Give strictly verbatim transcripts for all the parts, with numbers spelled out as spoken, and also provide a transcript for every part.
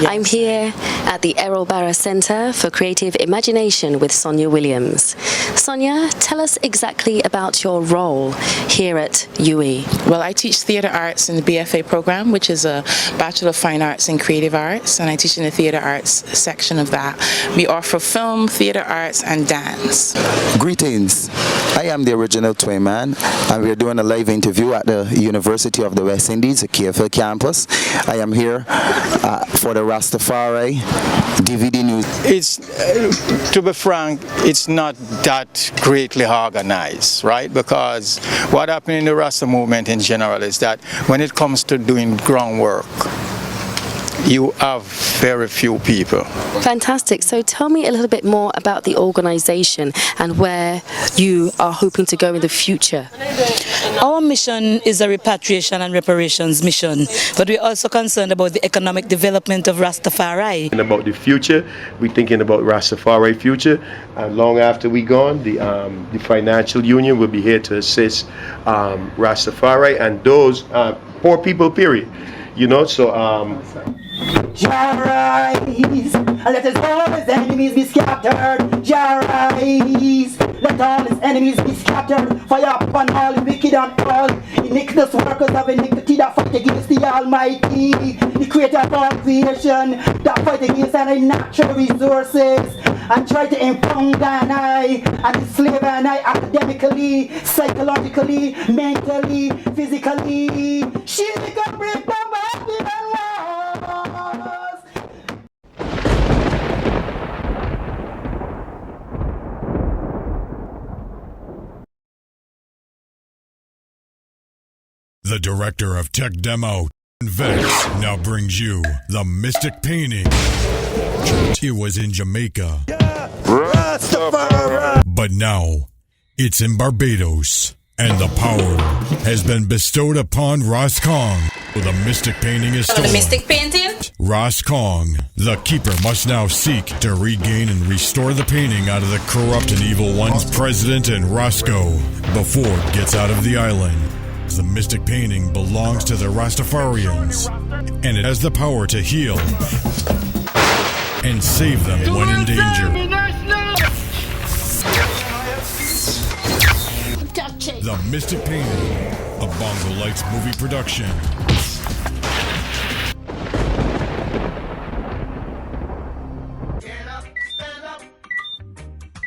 I'm here at the Errol Barra Centre for Creative Imagination with Sonia Williams. Sonia, tell us exactly about your role here at U E. Well, I teach theatre arts in the B F A programme, which is a Bachelor of Fine Arts in Creative Arts, and I teach in the theatre arts section of that. We offer film, theatre arts, and dance. Greetings. I am the original Twin Man, and we are doing a live interview at the University of the West Indies, the K F L campus. I am here uh, for the Rastafari D V D news. It's, uh, to be frank, it's not that greatly organized, right? Because what happened in the Rasta movement in general is that when it comes to doing groundwork, you have very few people. Fantastic. So tell me a little bit more about the organization and where you are hoping to go in the future. Our mission is a repatriation and reparations mission, but we're also concerned about the economic development of Rastafari. And about the future, we're thinking about Rastafari future. And long after we gone, the, um, the financial union will be here to assist, um, Rastafari and those, uh, poor people, period. You know, so, um, Jah rise, and let us all his enemies be scattered. Jah rise, let all his enemies be scattered. Fire upon all the wicked and all iniquitous workers of iniquity that fight against the Almighty, the creator of all creation, that fight against our natural resources and try to impound and I and enslave and I academically, psychologically, mentally, physically. She can break down Babylon walls. The director of Tech Demo, Vex, now brings you the Mystic Painting. It was in Jamaica. Rastafari! But now, it's in Barbados. And the power has been bestowed upon Ras Kong. The Mystic Painting is stolen. The Mystic Painting? Ras Kong, the keeper, must now seek to regain and restore the painting out of the corrupt and evil one's president and Roscoe before it gets out of the island. The Mystic Painting belongs to the Rastafarians, and it has the power to heal and save them when in danger. The Mystic Painting, a Bongo Lights movie production.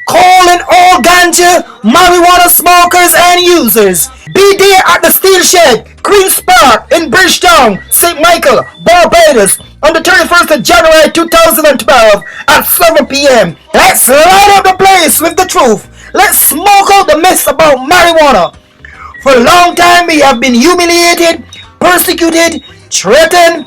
Calling all ganja, marijuana smokers and users. Be there at the Steel Shed, Queen's Park in Bridgetown, Saint Michael, Barbados, on the thirty-first of January two thousand twelve at seven p.m. Let's light up the place with the truth. Let's smoke out the myths about marijuana. For a long time, we have been humiliated, persecuted, threatened,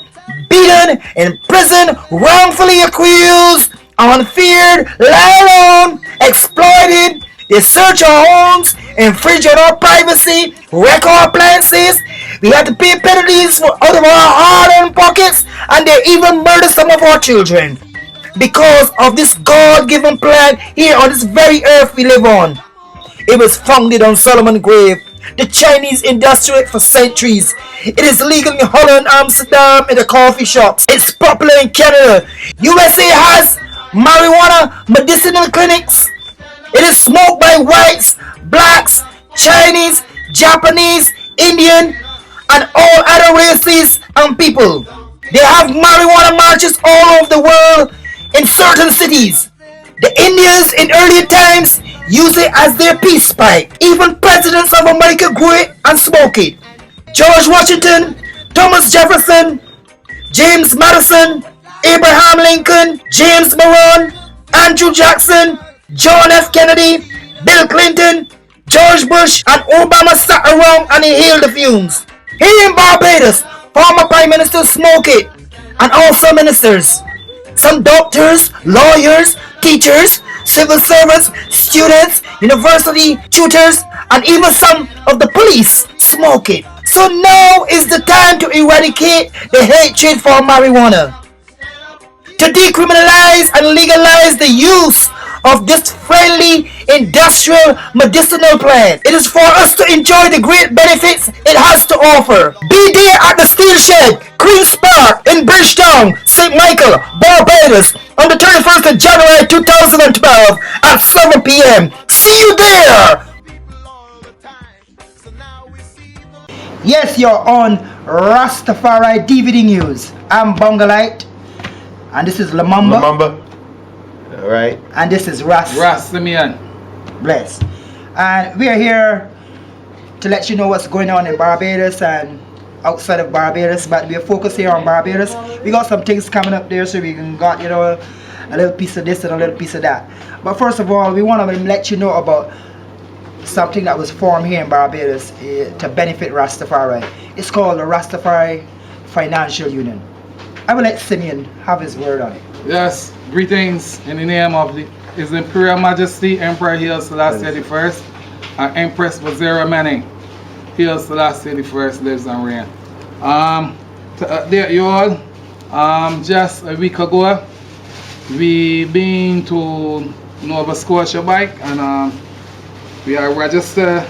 beaten, imprisoned, wrongfully accused, unfeared, lied on, exploited. They search our homes, infringe on our privacy, wreck our appliances. We have to pay penalties for out of our hard-earned pockets, and they even murder some of our children. Because of this God-given plan here on this very earth we live on. It was founded on Solomon Grave, the Chinese industrial for centuries. It is legal in Holland, Amsterdam, in the coffee shops. It's popular in Canada. U S A has marijuana medicinal clinics. It is smoked by whites, blacks, Chinese, Japanese, Indian, and all other races and people. They have marijuana marches all over the world in certain cities. The Indians in earlier times used it as their peace pipe. Even presidents of America grew it and smoked it. George Washington, Thomas Jefferson, James Madison, Abraham Lincoln, James Monroe, Andrew Jackson, John F. Kennedy, Bill Clinton, George Bush and Obama sat around and inhaled the fumes. Here in Barbados, former prime ministers smoke it, and also ministers. Some doctors, lawyers, teachers, civil servants, students, university tutors, and even some of the police smoke it. So now is the time to eradicate the hatred for marijuana, to decriminalize and legalize the use of this friendly, industrial medicinal plant. It is for us to enjoy the great benefits it has to offer. Be there at the Steel Shed, Queen's Park in Bridgetown, Saint Michael, Barbados, on the thirty-first of January two thousand twelve at seven p.m. See you there! Yes, you're on Rastafari D V D News. I'm Bongalite, and this is Lamamba, Lamamba. All right. And this is Ras. Ras Simeon. Bless. And we are here to let you know what's going on in Barbados and outside of Barbados, but we're focused here on Barbados. We got some things coming up there, so we can got, you know, a little piece of this and a little piece of that. But first of all, we want to let you know about something that was formed here in Barbados, eh, to benefit Rastafari. It's called the Rastafari Financial Union. I will let Simeon have his word on it. Yes, greetings in the name of the, His Imperial Majesty Emperor Haile Selassie the First and Empress Wazira Mene. Haile Selassie the First lives and reign. Um, to update you all, um, just a week ago, we been to Nova Scotia Bank and, um, we are registered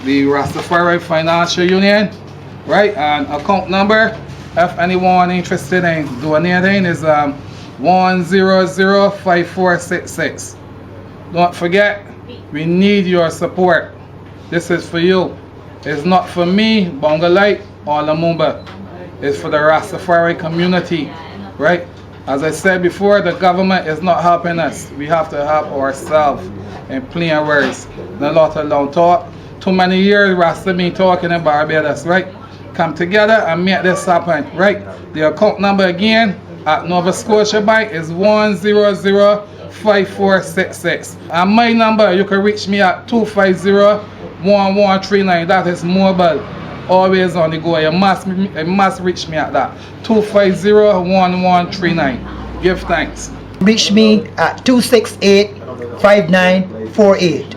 the Rastafari Financial Union, right? And account number, if anyone interested in donating, is, um, one zero zero five four six six. Don't forget, we need your support. This is for you. It's not for me, Bongalite, or Lamumba. It's for the Rastafari community, right? As I said before, the government is not helping us. We have to help ourselves in plain words. Not a lot of long talk. Too many years Rasta been talking in Barbados, right? Come together and make this happen, right? The account number again at Nova Scotia Bank is one zero zero five four six six. And my number, you can reach me at two five zero, one one three nine. That is mobile. Always on the go. You must, you must reach me at that. Two five zero, one one three nine. Give thanks. Reach me at two six eight, five nine four eight.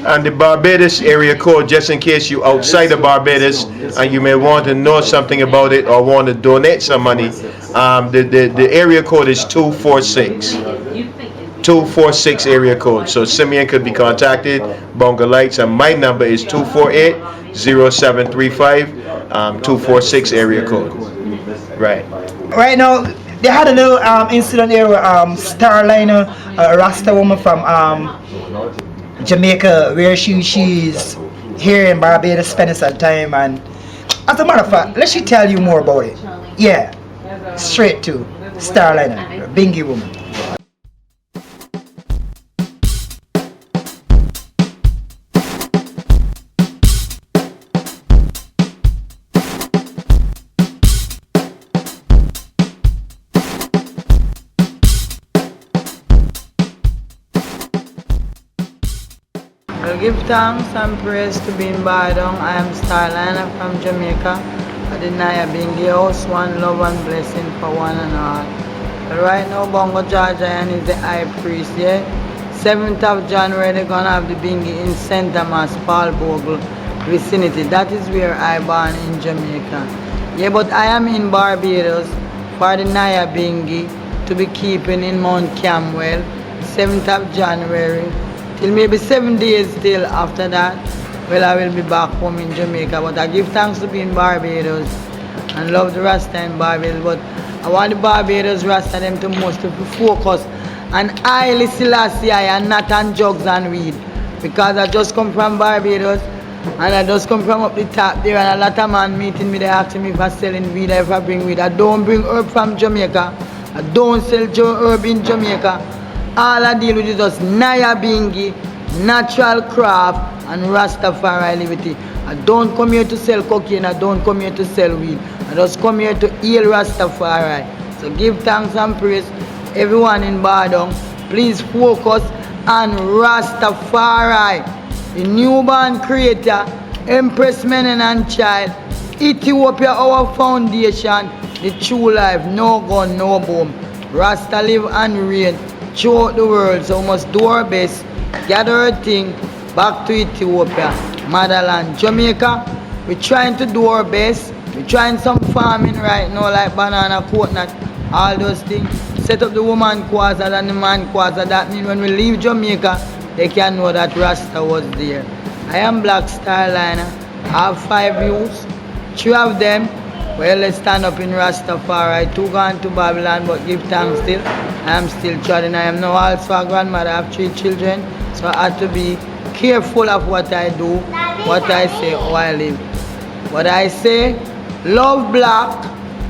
And the Barbados area code, just in case you outside of Barbados and you may want to know something about it or want to donate some money, um, the, the, the area code is two four six. Two four six area code. So Simeon could be contacted, Bongalite, and my number is two four eight, zero seven three five, um, two four six area code. Right. Right now, they had a little, um, incident here with, um, Starliner, a Rasta woman from, um, Jamaica, where she, she's here in Barbados spending some time. And as a matter of fact, let she tell you more about it. Yeah, straight to Starliner, Bingy woman. Well, give thanks and praise to being by down. I am Starliner from Jamaica. I deny a Bingy house, one love and blessing for one and all. Well, right now, Bongo George Ian is the high priest, yeah? Seventh of January, they're gonna have the Bingy in Saint Thomas, Paul Bogle vicinity. That is where I born in Jamaica. Yeah, but I am in Barbados for the Naya Bingy to be keeping in Mount Camwell, seventh of January, till maybe seven days till after that. Well, I will be back home in Jamaica, but I give thanks to be in Barbados and love the Rasta in Barbados, but I want the Barbados Rasta them to mostly focus on Haile Selassie I and not on drugs and weed, because I just come from Barbados and I just come from up the top there, and a lot of man meeting me, they asking me if I selling weed or if I bring weed. I don't bring herb from Jamaica. I don't sell Joe herb in Jamaica. All I deal with is just Naya Bingy, natural craft, and Rastafari liberty. I don't come here to sell cocaine. I don't come here to sell weed. I just come here to hail Rastafari. So give thanks and praise everyone in Bardong. Please focus on Rastafari, the newborn creator, Empress Menen and Child, Ethiopia our foundation, the true life, no gun, no boom. Rasta live and reign throughout the world, so we must do our best, gather our thing, back to Ethiopia, motherland, Jamaica. We're trying to do our best. We're trying some farming right now, like banana, coconut, all those things. Set up the woman quarters and the man quarters. That means when we leave Jamaica, They can know that Rasta was there. I am Black Starliner. I have five youths. Three of them, well, they stand up in Rastafari. Two gone to Babylon, but give thanks still. I am still trotting. I am now also a grandmother. I have three children, so I have to be careful of what I do, what I say, how I live. What I say, love black,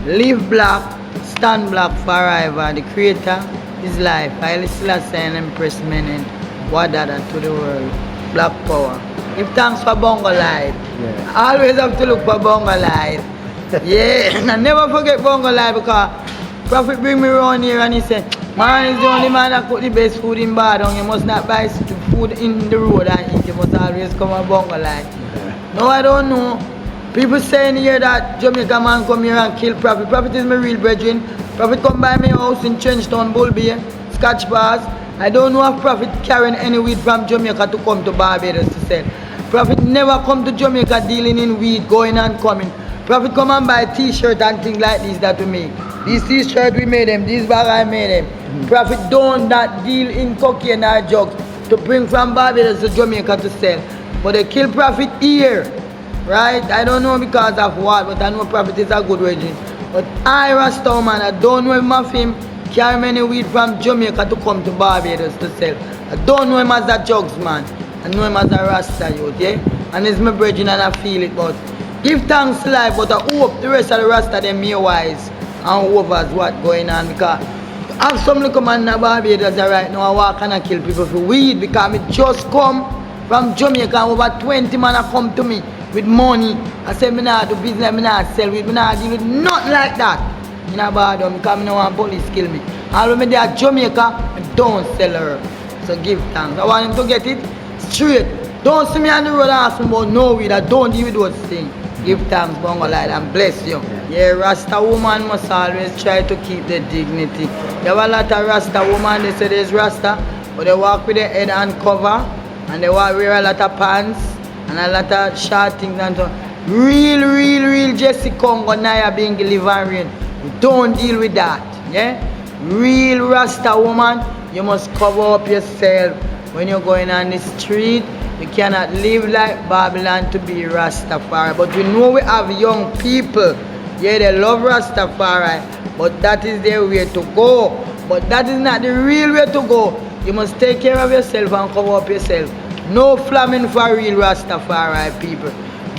live black, stand black forever. The creator is life. Haile Selassie and Empress Menen, Wadada to the world. Black power. Give thanks for Bongo Light. Yeah. Always have to look for Bongo Light. Yeah, and I never forget Bongo Light because Prophet bring me around here and he said, "Man is the only man that cook the best food in Badong. You must not buy s- food in the road and eat. You must always come a Bongo Light." No, I don't know. People saying here that Jamaica man come here and kill Prophet. Prophet is my real brethren. Prophet come by my house in Trench Town, Bull Bay, Scotch Bars. I don't know if Prophet carrying any weed from Jamaica to come to Barbados to sell. Prophet never come to Jamaica dealing in weed, going and coming. Prophet come and buy t-shirt and things like this that we make. These t-shirt we made them, these bag I made them. Prophet don't not deal in cocaine or drugs to bring from Barbados to Jamaica to sell. But they kill Prophet here. Right? I don't know because of what, but I know Prophet is a good virgin. But I, Rasta woman, I don't know him of him carry many weed from Jamaica to come to Barbados to sell. I don't know him as a drugs man. I know him as a Rasta youth, yeah? And it's my brethren and I feel it, but give thanks to life, but I hope the rest of the Rasta them may wise and who knows what going on because I have some little man in Barbados right now, I walk and I kill people for weed because me just come from Jamaica and over twenty man a come to me with money. I say me nah do business, me nah sell weed, me nah deal with nothing like that. Me nah bother them because me no want police kill me. All when me there at Jamaica, I don't sell herb. So give thanks. I want him to get it straight. Don't see me on the road and ask me about no weed. I don't deal with those things. Give thanks, Bongo Light, and bless you. Yeah, Rasta woman must always try to keep the dignity. You have a lot of Rasta woman, they say there's Rasta, but they walk with their head uncover and they walk wear a lot of pants and a lot of short things and so. Real, real, real Jesse Congo, Naya Bingi, live and reign. We don't deal with that. Yeah? Real Rasta woman, you must cover up yourself. When you're going on the street, you cannot live like Babylon to be Rastafari. But we know we have young people. Yeah, they love Rastafari, but that is their way to go. But that is not the real way to go. You must take care of yourself and cover up yourself. No flamming for real Rastafari people.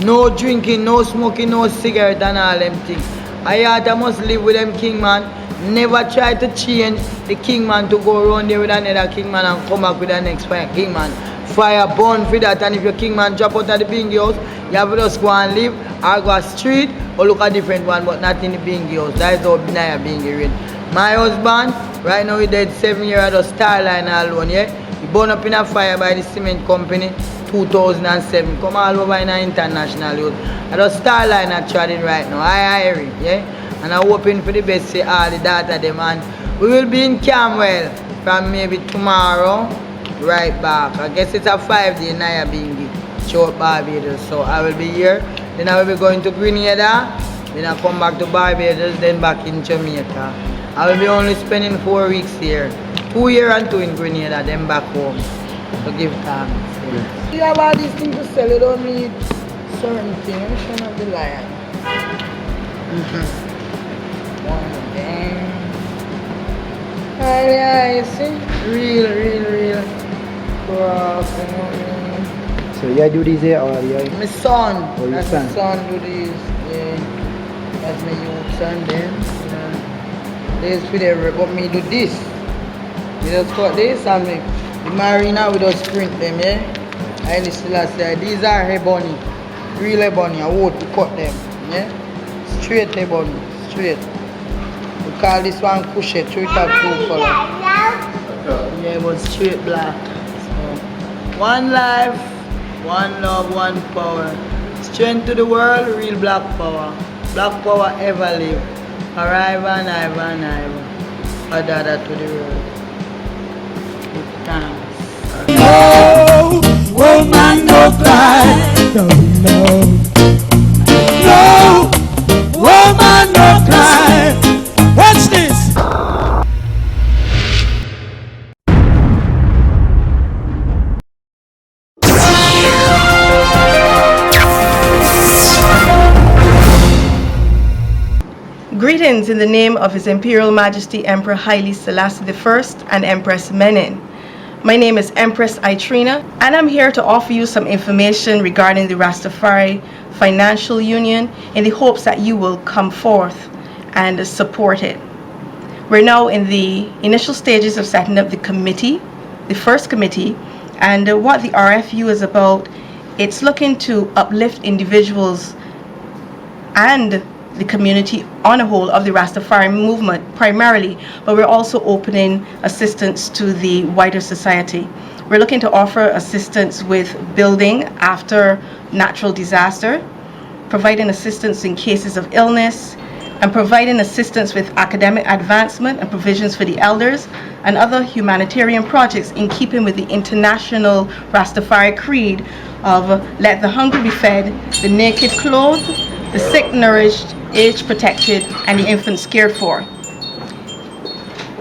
No drinking, no smoking, no cigarette and all them things. A yard must live with them king man. Never try to change the king man to go around there with another king man and come back with the next fire king man. Fire burn for that, and if your king man drop out of the bingy house, you have to just go and live or go a street or look a different one, but not in the bingy house. That is how Naya Bingi reign. My husband, right now he dead seven years, I just Starliner alone, yeah? He burn up in a fire by the cement company, two thousand and seven. Come all over in an international youth. I just Starliner trading right now. I hiring, yeah? And I hoping for the best for all the daughter them. And we will be in Camwell from maybe tomorrow, right back. I guess it's a five day Naya Bingi show Barbados. So I will be here. Then I will be going to Grenada. Then I come back to Barbados, then back in Jamaica. I will be only spending four weeks here. Two here and two in Grenada, then back home. So give thanks. Yeah. You have all these things to sell, you don't need certain things. Which one of the lion? Mm-hmm. One of them. Ah, yeah, you see? Real, real, real. Cross, you know what I mean? So you do this here or you? My son. Oh, your That's son. My son do this. Yeah. That's my youth son then. Yeah. They for the but me do this. We just cut this and we, the marina, we just print them, yeah? I still say these are ebony. Real ebony, I would to cut them, yeah? Straight ebony, straight. We call this one cushy, true it have two color. Yeah, but straight black. So, one life, one love, one power. Strength to the world, real black power. Black power ever live. Forever and ever and ever. Wadada to the world. Give thanks. No, woman no cry, no, no. No, woman no cry. Watch this. Greetings in the name of His Imperial Majesty Emperor Haile Selassie the First and Empress Menen. My name is Empress Aitrina, and I'm here to offer you some information regarding the Rastafari Financial Union in the hopes that you will come forth and support it. We're now in the initial stages of setting up the committee, the first committee, and uh, what the R F U is about, it's looking to uplift individuals and the community on a whole of the Rastafari movement primarily, but we're also opening assistance to the wider society. We're looking to offer assistance with building after natural disaster, providing assistance in cases of illness, and providing assistance with academic advancement and provisions for the elders and other humanitarian projects in keeping with the international Rastafari creed of "Let the hungry be fed, the naked clothed, the sick nourished, aged protected, and the infants cared for."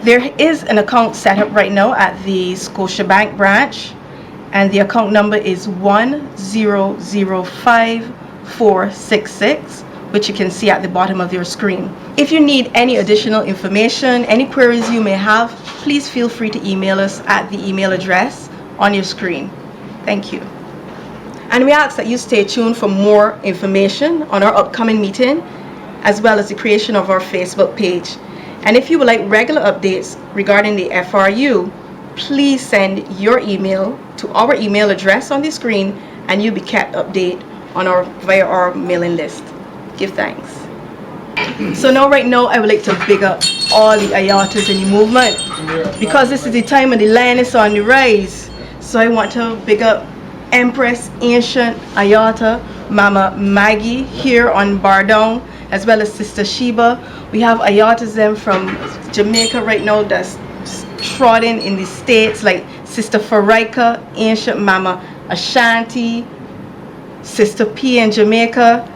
There is an account set up right now at the Scotiabank branch, and the account number is one zero zero five four six six, which you can see at the bottom of your screen. If you need any additional information, any queries you may have, please feel free to email us at the email address on your screen. Thank you. And we ask that you stay tuned for more information on our upcoming meeting, as well as the creation of our Facebook page. And if you would like regular updates regarding the F R U, please send your email to our email address on the screen, and you'll be kept updated on our via our mailing list. Give thanks. So now, right now, I would like to big up all the Ayatas in the movement, because this is the time of the lioness on the rise. So I want to big up Empress Ancient Ayata, Mama Maggie here on Bardong, as well as Sister Sheba. We have Ayatas them from Jamaica right now that's trotting in the States, like Sister Farika, Ancient Mama Ashanti, Sister P in Jamaica,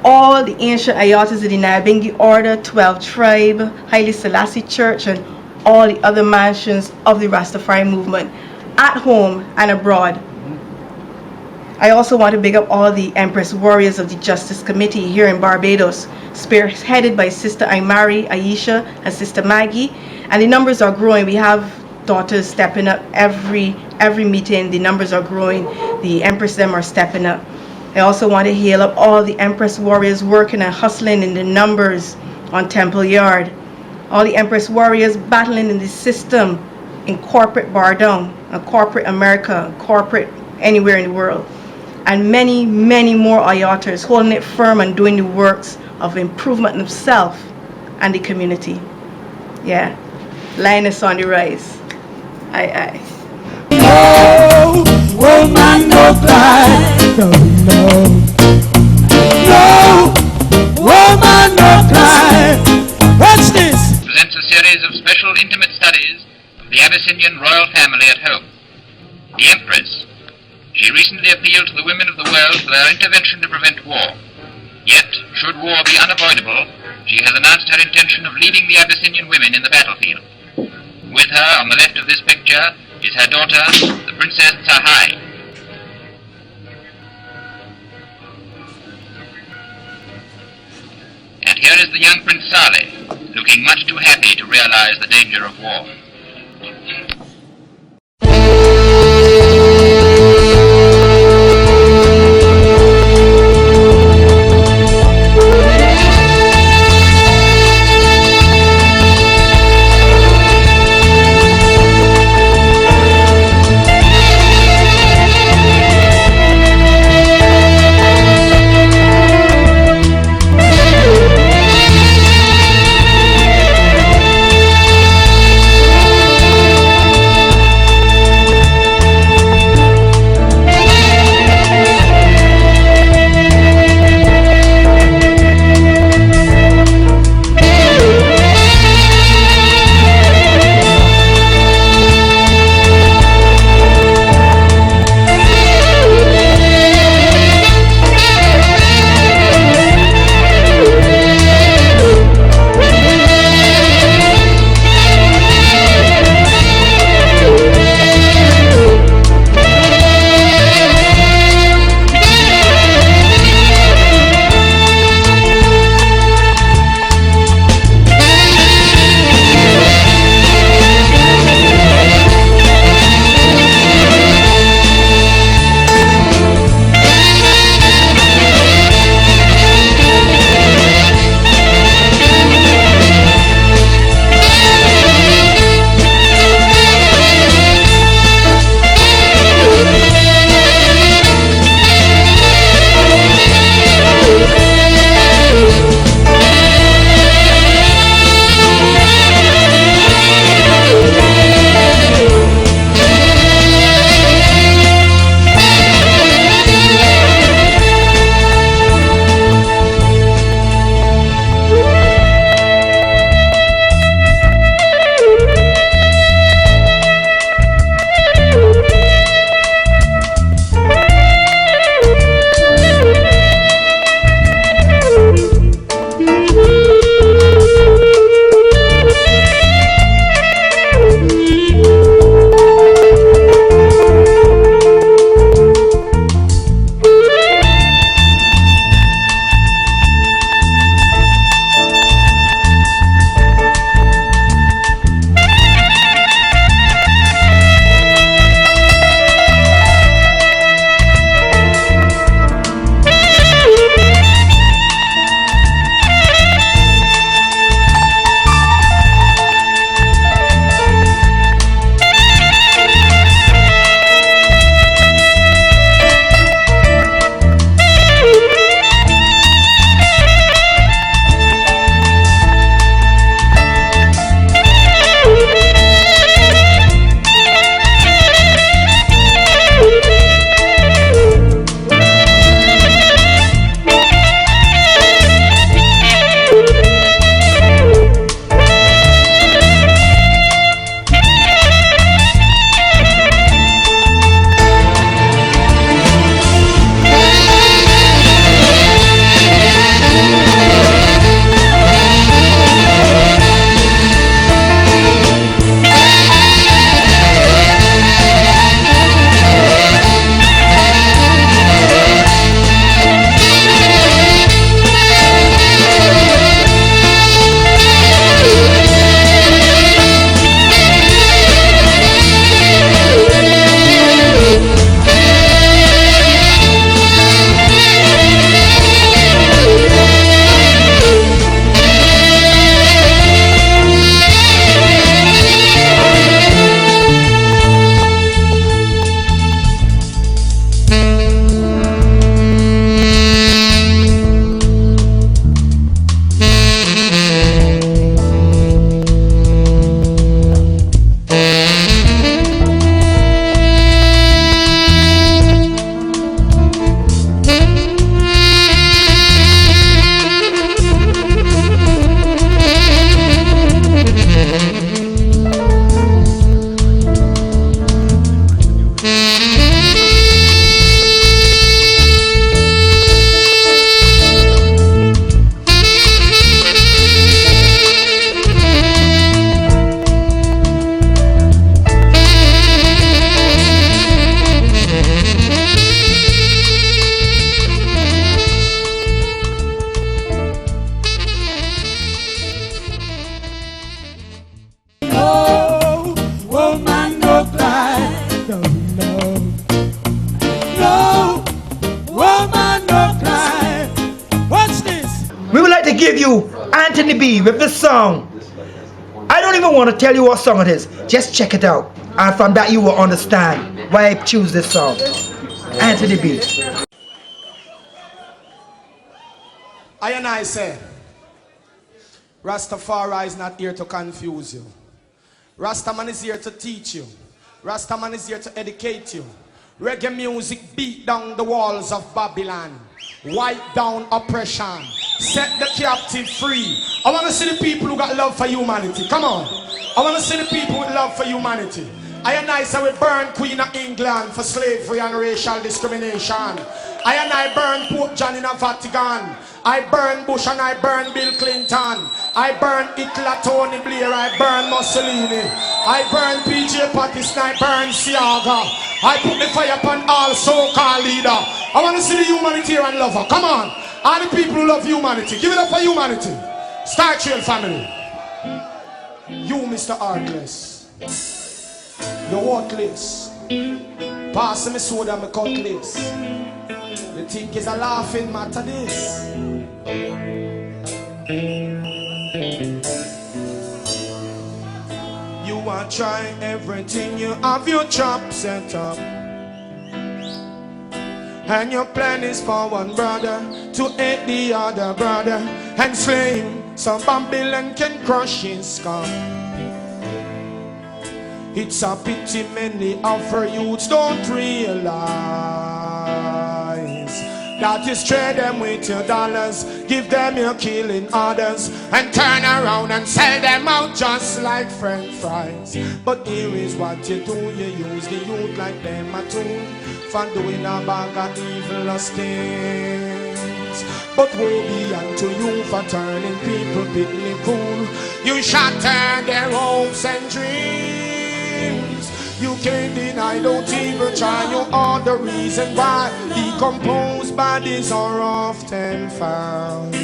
all the ancient Ayatas of the Nyabingi Order, twelve Tribe, Haile Selassie Church, and all the other mansions of the Rastafari movement, at home and abroad. I also want to big up all the Empress Warriors of the Justice Committee here in Barbados, spearheaded by Sister Imari, Aisha, and Sister Maggie. And the numbers are growing. We have daughters stepping up every every meeting. The numbers are growing. The Empress them are stepping up. I also want to hail up all the Empress Warriors working and hustling in the numbers on Temple Yard. All the Empress Warriors battling in the system in corporate Bardong, and corporate America, corporate anywhere in the world. And many, many more Ayatas holding it firm and doing the works of improvement of self and the community. Yeah. Lioness on the rise. Aye, aye. No woman no cry, no, no. No woman no cry. Watch this. Presents a series of special intimate studies of the Abyssinian royal family at home. The Empress. She recently appealed to the women of the world for their intervention to prevent war. Yet, should war be unavoidable, she has announced her intention of leading the Abyssinian women in the battlefield. With her, on the left of this picture, is her daughter, the Princess Tsahai. And here is the young Prince Saleh, looking much too happy to realize the danger of war. Give you Anthony B with the song. I don't even want to tell you what song it is. Just check it out. And from that, you will understand why I choose this song. Anthony B. I and I say, Rastafari is not here to confuse you. Rastaman is here to teach you. Rastaman is here to educate you. Reggae music beat down the walls of Babylon. Wipe down oppression. Set the captive free. I want to see the people who got love for humanity. Come on. I want to see the people with love for humanity. I and I say we burn Queen of England for slavery and racial discrimination. I and I burn Pope John in a Vatican. I burn Bush and I burn Bill Clinton. I burn Hitler, Tony Blair. I burn Mussolini. I burn P J Patterson. I burn Seaga. I put the fire upon all so-called leader. I want to see the humanitarian lover. Come on. All the people who love humanity. Give it up for humanity. Star Trail family. You, Mister Heartless. You're worthless. Pass me soda, me cutlass. You think it's a laughing matter, this? You are trying everything, you have your trap set up. And your plan is for one brother to hate the other brother and slay him, so Babylon can crush his skull. It's a pity many of our youths don't realize that you stray them with your dollars, give them your killing orders, and turn around and sell them out just like French fries. But here is what you do, you use the youth like them a tool for doing a bag of evilous things. But woe be unto you for turning people piddly fool. You shatter their hopes and dreams. You can't deny, don't even try. You are the reason why decomposed bodies are often found.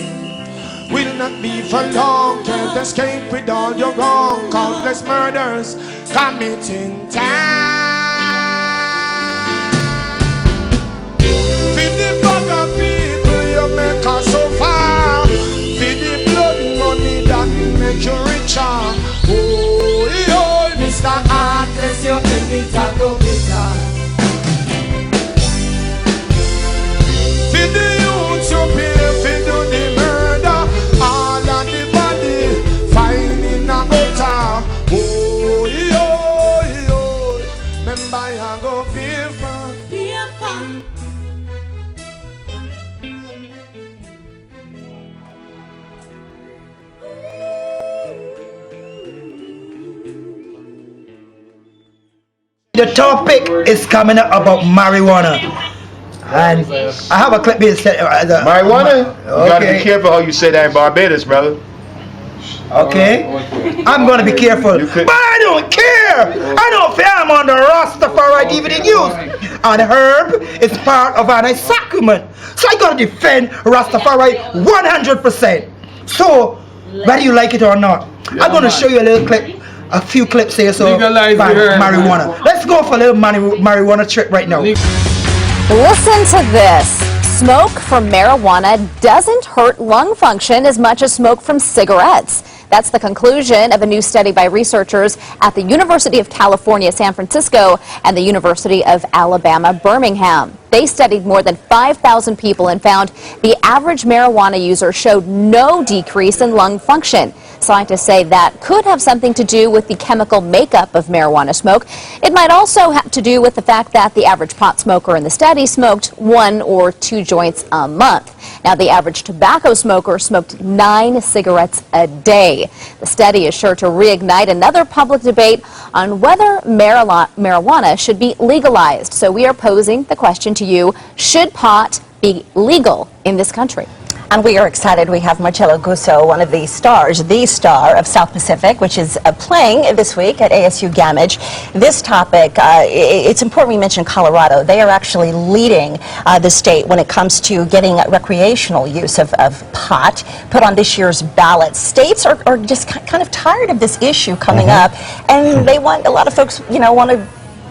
Will not be for long, can't escape with all your wrong, countless murders committing time. Feed the bag of people you make us suffer. Feed the blood money that make you richer. Oh, yo, Mister Heartless, you end it a go bitter. Feed the youth you pay, feed do the murder. All of the body finding a gutter. Oh, yo, yo. Remember, I go pay for. The topic is coming up about marijuana. And I have a clip here said, uh, the, marijuana? You gotta be careful how you say that in Barbados, brother. Okay. I'm gonna be careful. But I don't care. I don't feel I'm on the Rastafari D V D news. An herb is part of an sacrament. So I gotta defend Rastafari one hundred percent. So, whether you like it or not, I'm gonna show you a little clip, a few clips here, so, marijuana. Let's go for a little marijuana trip right now. Listen to this. Smoke from marijuana doesn't hurt lung function as much as smoke from cigarettes. That's the conclusion of a new study by researchers at the University of California, San Francisco, and the University of Alabama, Birmingham. They studied more than five thousand people and found the average marijuana user showed no decrease in lung function. Scientists say that could have something to do with the chemical makeup of marijuana smoke. It might also have to do with the fact that the average pot smoker in the study smoked one or two joints a month. Now, the average tobacco smoker smoked nine cigarettes a day. The study is sure to reignite another public debate on whether marila-, marijuana should be legalized. So we are posing the question to you, should pot be legal in this country? And we are excited. We have Marcello Gusso, one of the stars, the star of South Pacific, which is, uh, playing this week at A S U Gamage. This topic, uh, i-, it's important we mention Colorado. They are actually leading, uh, the state when it comes to getting recreational use of, of pot put on this year's ballot. States are, are just ki-, kind of tired of this issue coming up, and they want, a lot of folks, you know, want to,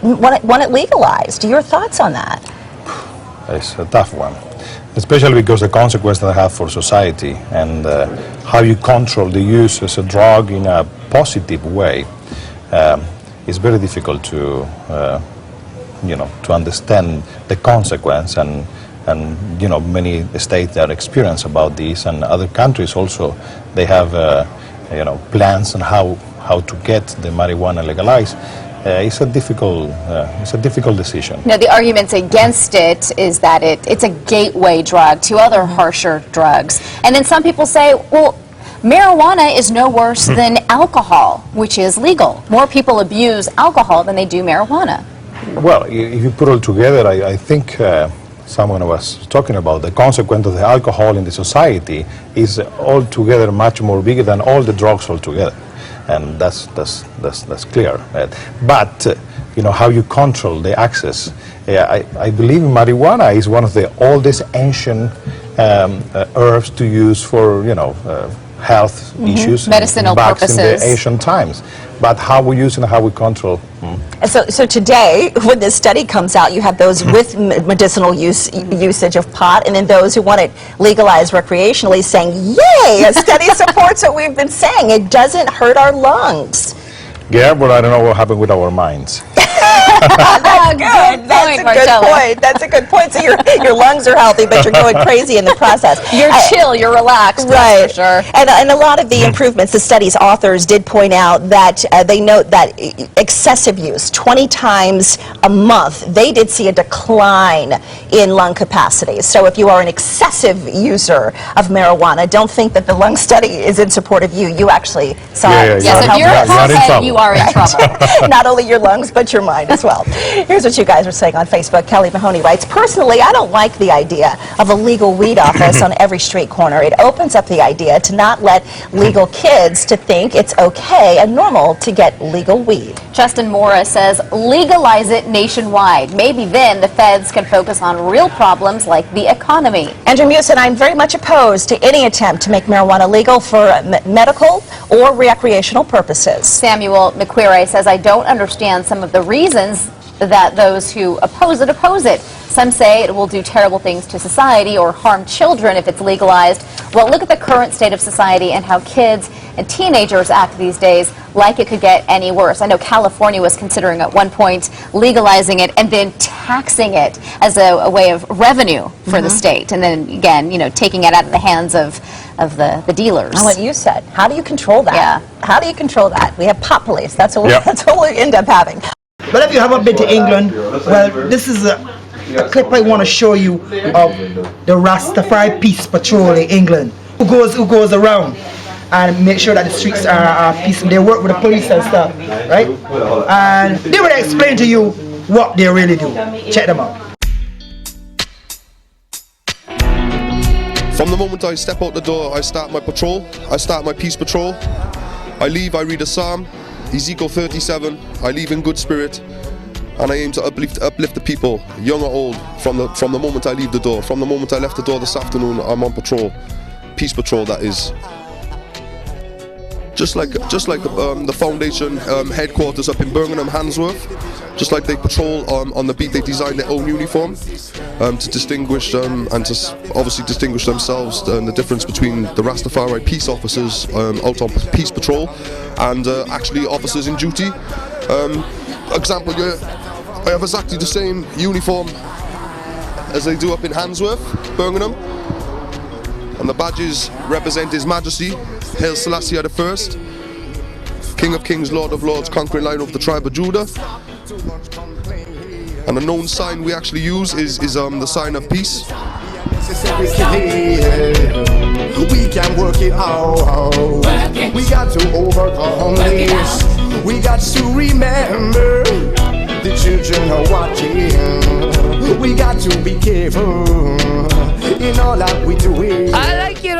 want it, want it legalized. Your thoughts on that? It's a tough one. Especially because the consequence that have for society and uh, how you control the use as a drug in a positive way um, is very difficult to, uh, you know, to understand the consequence and and you know many states that experience about this and other countries also they have uh, you know plans on how how to get the marijuana legalized. Uh, it's a difficult uh, it's a difficult decision. Now, the arguments against it is that it, it's a gateway drug to other harsher drugs. And then some people say, well, marijuana is no worse than alcohol, which is legal. More people abuse alcohol than they do marijuana. Well, if you put all together, I, I think uh, someone was talking about the consequence of the alcohol in the society is altogether much more bigger than all the drugs altogether. And that's, that's, that's, that's clear. But, but uh, you know, how you control the access. Yeah, I, I believe marijuana is one of the oldest ancient um, uh, herbs to use for, you know, uh, health mm -hmm. issues. Medicinal back purposes. In the ancient times. But how we use and how we control. Mm. So, so today, when this study comes out, you have those mm. with medicinal use usage of pot, and then those who want it legalized recreationally saying, "Yay! A study supports what we've been saying. It doesn't hurt our lungs." Yeah, but I don't know what happened with our minds. That's good. That's a good point. That's a good point. So your your lungs are healthy, but you're going crazy in the process. You're I, chill. You're relaxed. Right. Sure. And and a lot of the improvements, the study's authors did point out that uh, they note that excessive use, twenty times a month, they did see a decline in lung capacity. So if you are an excessive user of marijuana, don't think that the lung study is in support of you. You actually saw yeah, yeah, it. Yes, if you're a pothead, you are in trouble. Not only your lungs, but your mind as well. Here's what you guys are saying on Facebook. Kelly Mahoney writes, "Personally, I don't like the idea of a legal weed office on every street corner. It opens up the idea to not let legal kids to think it's okay and normal to get legal weed." Justin Morris says, "Legalize it nationwide. Maybe then the feds can focus on real problems like the economy." Andrew Mewson, "I'm very much opposed to any attempt to make marijuana legal for medical or recreational purposes." Samuel McQueary says, "I don't understand some of the reasons that those who oppose it oppose it. Some say it will do terrible things to society or harm children if it's legalized. Well, look at the current state of society and how kids and teenagers act these days, like it could get any worse." I know California was considering at one point legalizing it and then taxing it as a, a way of revenue for mm -hmm. the mm-hmm. state, and then again, you know, taking it out of the hands of of the, the dealers. And what you said, how do you control that? Yeah. How do you control that? We have pop police. That's what, yep. That's what we end up having. But if you haven't been to England, well, this is a, a clip I want to show you of the Rastafari Peace Patrol in England, who goes who goes around and make sure that the streets are, are peaceful. They work with the police and stuff, right? And they will explain to you what they really do. Check them out. From the moment I step out the door, I start my patrol, I start my peace patrol. I leave, I read a psalm, Ezekiel thirty-seven, I leave in good spirit, and I aim to uplift, uplift the people, young or old, from the, from the moment I leave the door, from the moment I left the door this afternoon, I'm on patrol, peace patrol that is. Just like, just like um, the foundation um, headquarters up in Birmingham, Handsworth, just like they patrol um, on the beat, they design their own uniform um, to distinguish um, and to obviously distinguish themselves and the difference between the Rastafari peace officers um, out on peace patrol and uh, actually officers in duty. Um, example, you I have exactly the same uniform as they do up in Handsworth, Birmingham. And the badges represent His Majesty, Haile Selassie the First, King of Kings, Lord of Lords, conquering lion of the tribe of Judah. And a known sign we actually use is, is um, the sign of peace. We can work it out. We got to overcome this. We got to remember the children are watching. We got to be careful in all that we do. I like it.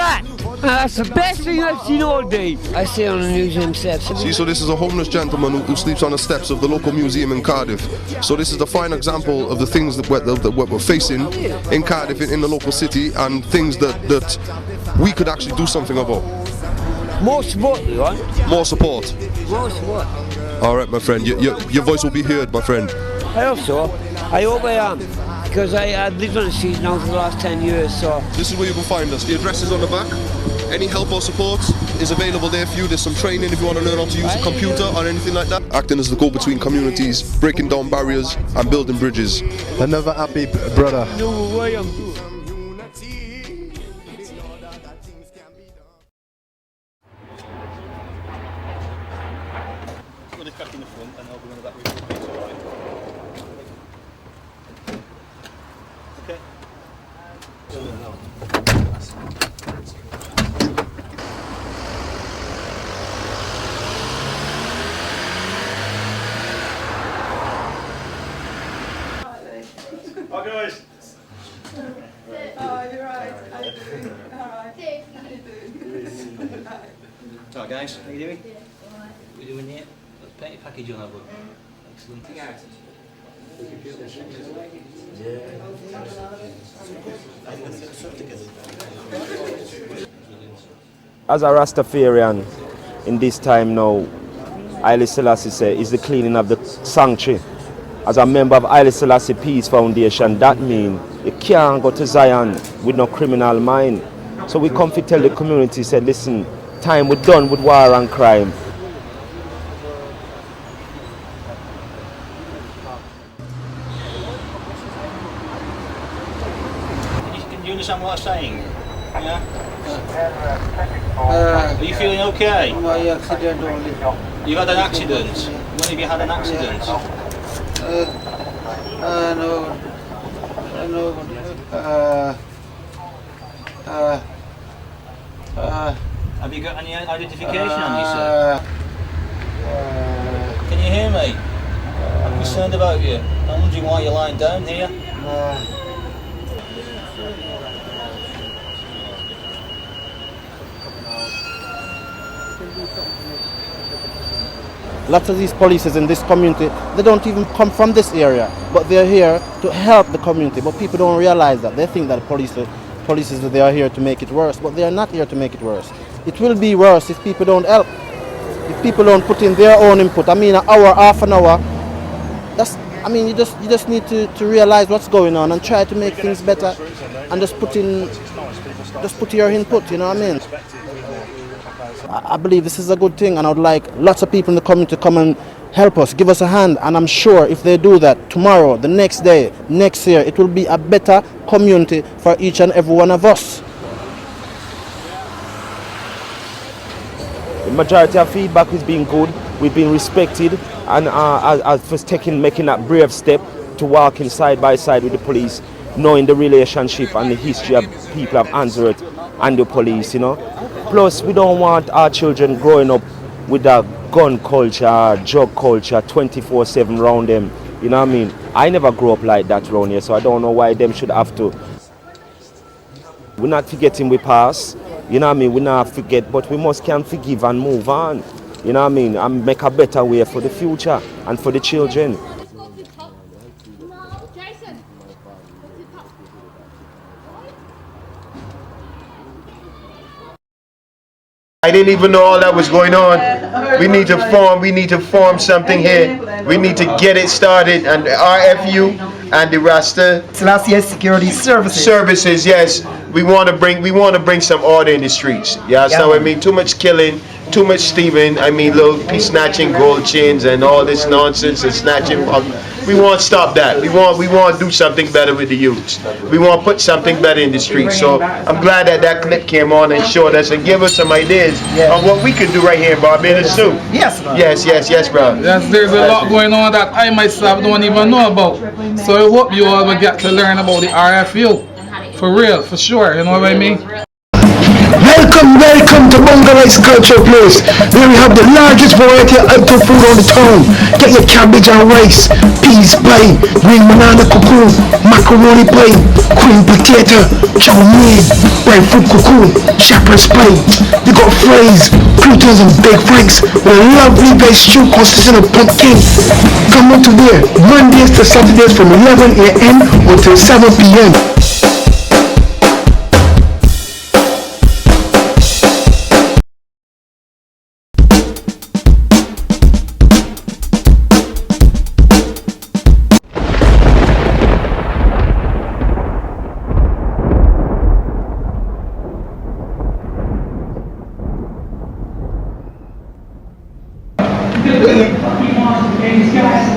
That's the best thing I've seen all day. I see on the news and stuff. See, so this is a homeless gentleman who, who sleeps on the steps of the local museum in Cardiff. So this is the fine example of the things that we're, that we're facing in Cardiff, in, in the local city, and things that, that we could actually do something about. More support, you want? More support. More support. All right, my friend. Your, your, your voice will be heard, my friend. I hope so. I hope I am. Because I, I've lived on the streets now for the last ten years, so. This is where you can find us. The address is on the back. Any help or support is available there for you. There's some training if you want to learn how to use a computer or anything like that. Acting as the go-between communities, breaking down barriers and building bridges. Another happy brother. No way, I'm Put the crack in the front and I'll go in the back room. Okay. Hi, guys. Oh, you're right. How you doing? All right. How you doing? Hi, guys. How you doing? What are you doing here? Pay package on that one. Excellent. As a Rastafarian in this time now, Haile Selassie say is the cleaning of the sanctuary. As a member of Haile Selassie Peace Foundation, that mean you can't go to Zion with no criminal mind. So we come to tell the community, say, listen, time we done with war and crime. Can you, can you understand what I'm saying? Yeah? Uh, Are you feeling okay? My accident only. You had an accident? When have you had an accident? Uh, uh, no. Uh, no. Uh, uh, Uh, Have you got any identification on you, sir? Uh, uh, Can you hear me? I'm concerned about you. I'm wondering why you're lying down here. Uh, Lots of these polices in this community, they don't even come from this area, but they're here to help the community. But people don't realize that. They think that police, policies, they are here to make it worse, but they are not here to make it worse. It will be worse if people don't help, if people don't put in their own input. I mean, an hour, half an hour. That's, I mean, you just, you just need to, to realize what's going on and try to make things better, and just put in, just put your input. You know what I mean? I, I believe this is a good thing, and I would like lots of people in the community to come and help us, give us a hand, and I'm sure if they do that tomorrow, the next day, next year, it will be a better community for each and every one of us. The majority of feedback has been good. We've been respected, and, uh, as, as for taking, making that brave step to walking side by side with the police, knowing the relationship and the history of people of Handsworth and the police, you know. Plus, we don't want our children growing up with a gun culture, drug culture, twenty-four seven round them. You know what I mean? I never grew up like that round here, so I don't know why them should have to. We're not forgetting we pass, you know what I mean? We not forget, but we must can forgive and move on, you know what I mean? And make a better way for the future and for the children. I didn't even know all that was going on. We need to form, we need to form something here. We need to get it started, and the R F U and the Rasta Selassie Security Services. Services, yes. We want to bring, we want to bring some order in the streets. You understand what I mean? Too much killing, too much stealing. I mean, little piece snatching gold chains and all this nonsense and snatching. Um, we want to stop that. We want, we want to do something better with the youths. We want to put something better in the streets. So I'm glad that that clip came on and showed us and gave us some ideas on what we could do right here in Barbados too. Yes, man. Yes, yes, yes, bro. Yes, there's a lot going on that I myself don't even know about. So I hope you all will get to learn about the R F U. For real, for sure. You know what I mean? Welcome, welcome to Bonga Rice Culture Place, where we have the largest variety of outdoor food on the town. Get your cabbage and rice, peas pie, green banana cocoa, macaroni pie, cream potato, chow mein, breadfruit cocoa, shepherd's pie. They got fries, croutons and baked franks with a lovely veg stew consisting of pumpkin. Come on to there, Mondays to Saturdays from eleven a m until seven p m.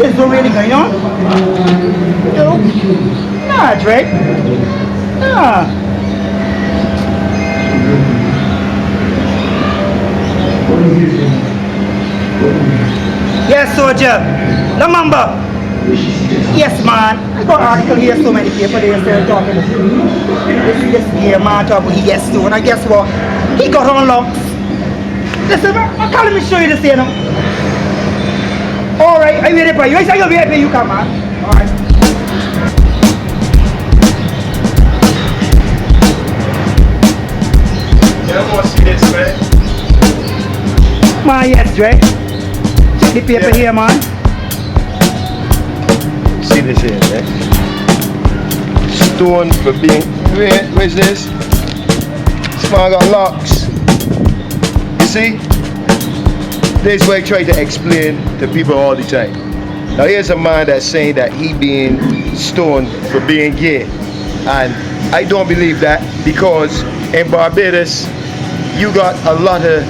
There's no really going on. No. Nah, Drake. Nah. Yes, soldier. No, Mamba. Yes, man. I got article here, so many people there, so talking. This, this here, man, talk about yes, so, and I guess what? He got on locks. Listen, I, I can't let me show you this here, no. All right, are you ready for you? I say you're ready for you, come on. All right. You don't want to see this, man. Man, yes, Dre. Check the paper here, man. See this here, man. Stone for being. Where, where's this? This man got locks. You see? This is what I try to explain to people all the time. Now here's a man that's saying that he being stoned for being gay. And I don't believe that, because in Barbados, you got a lot of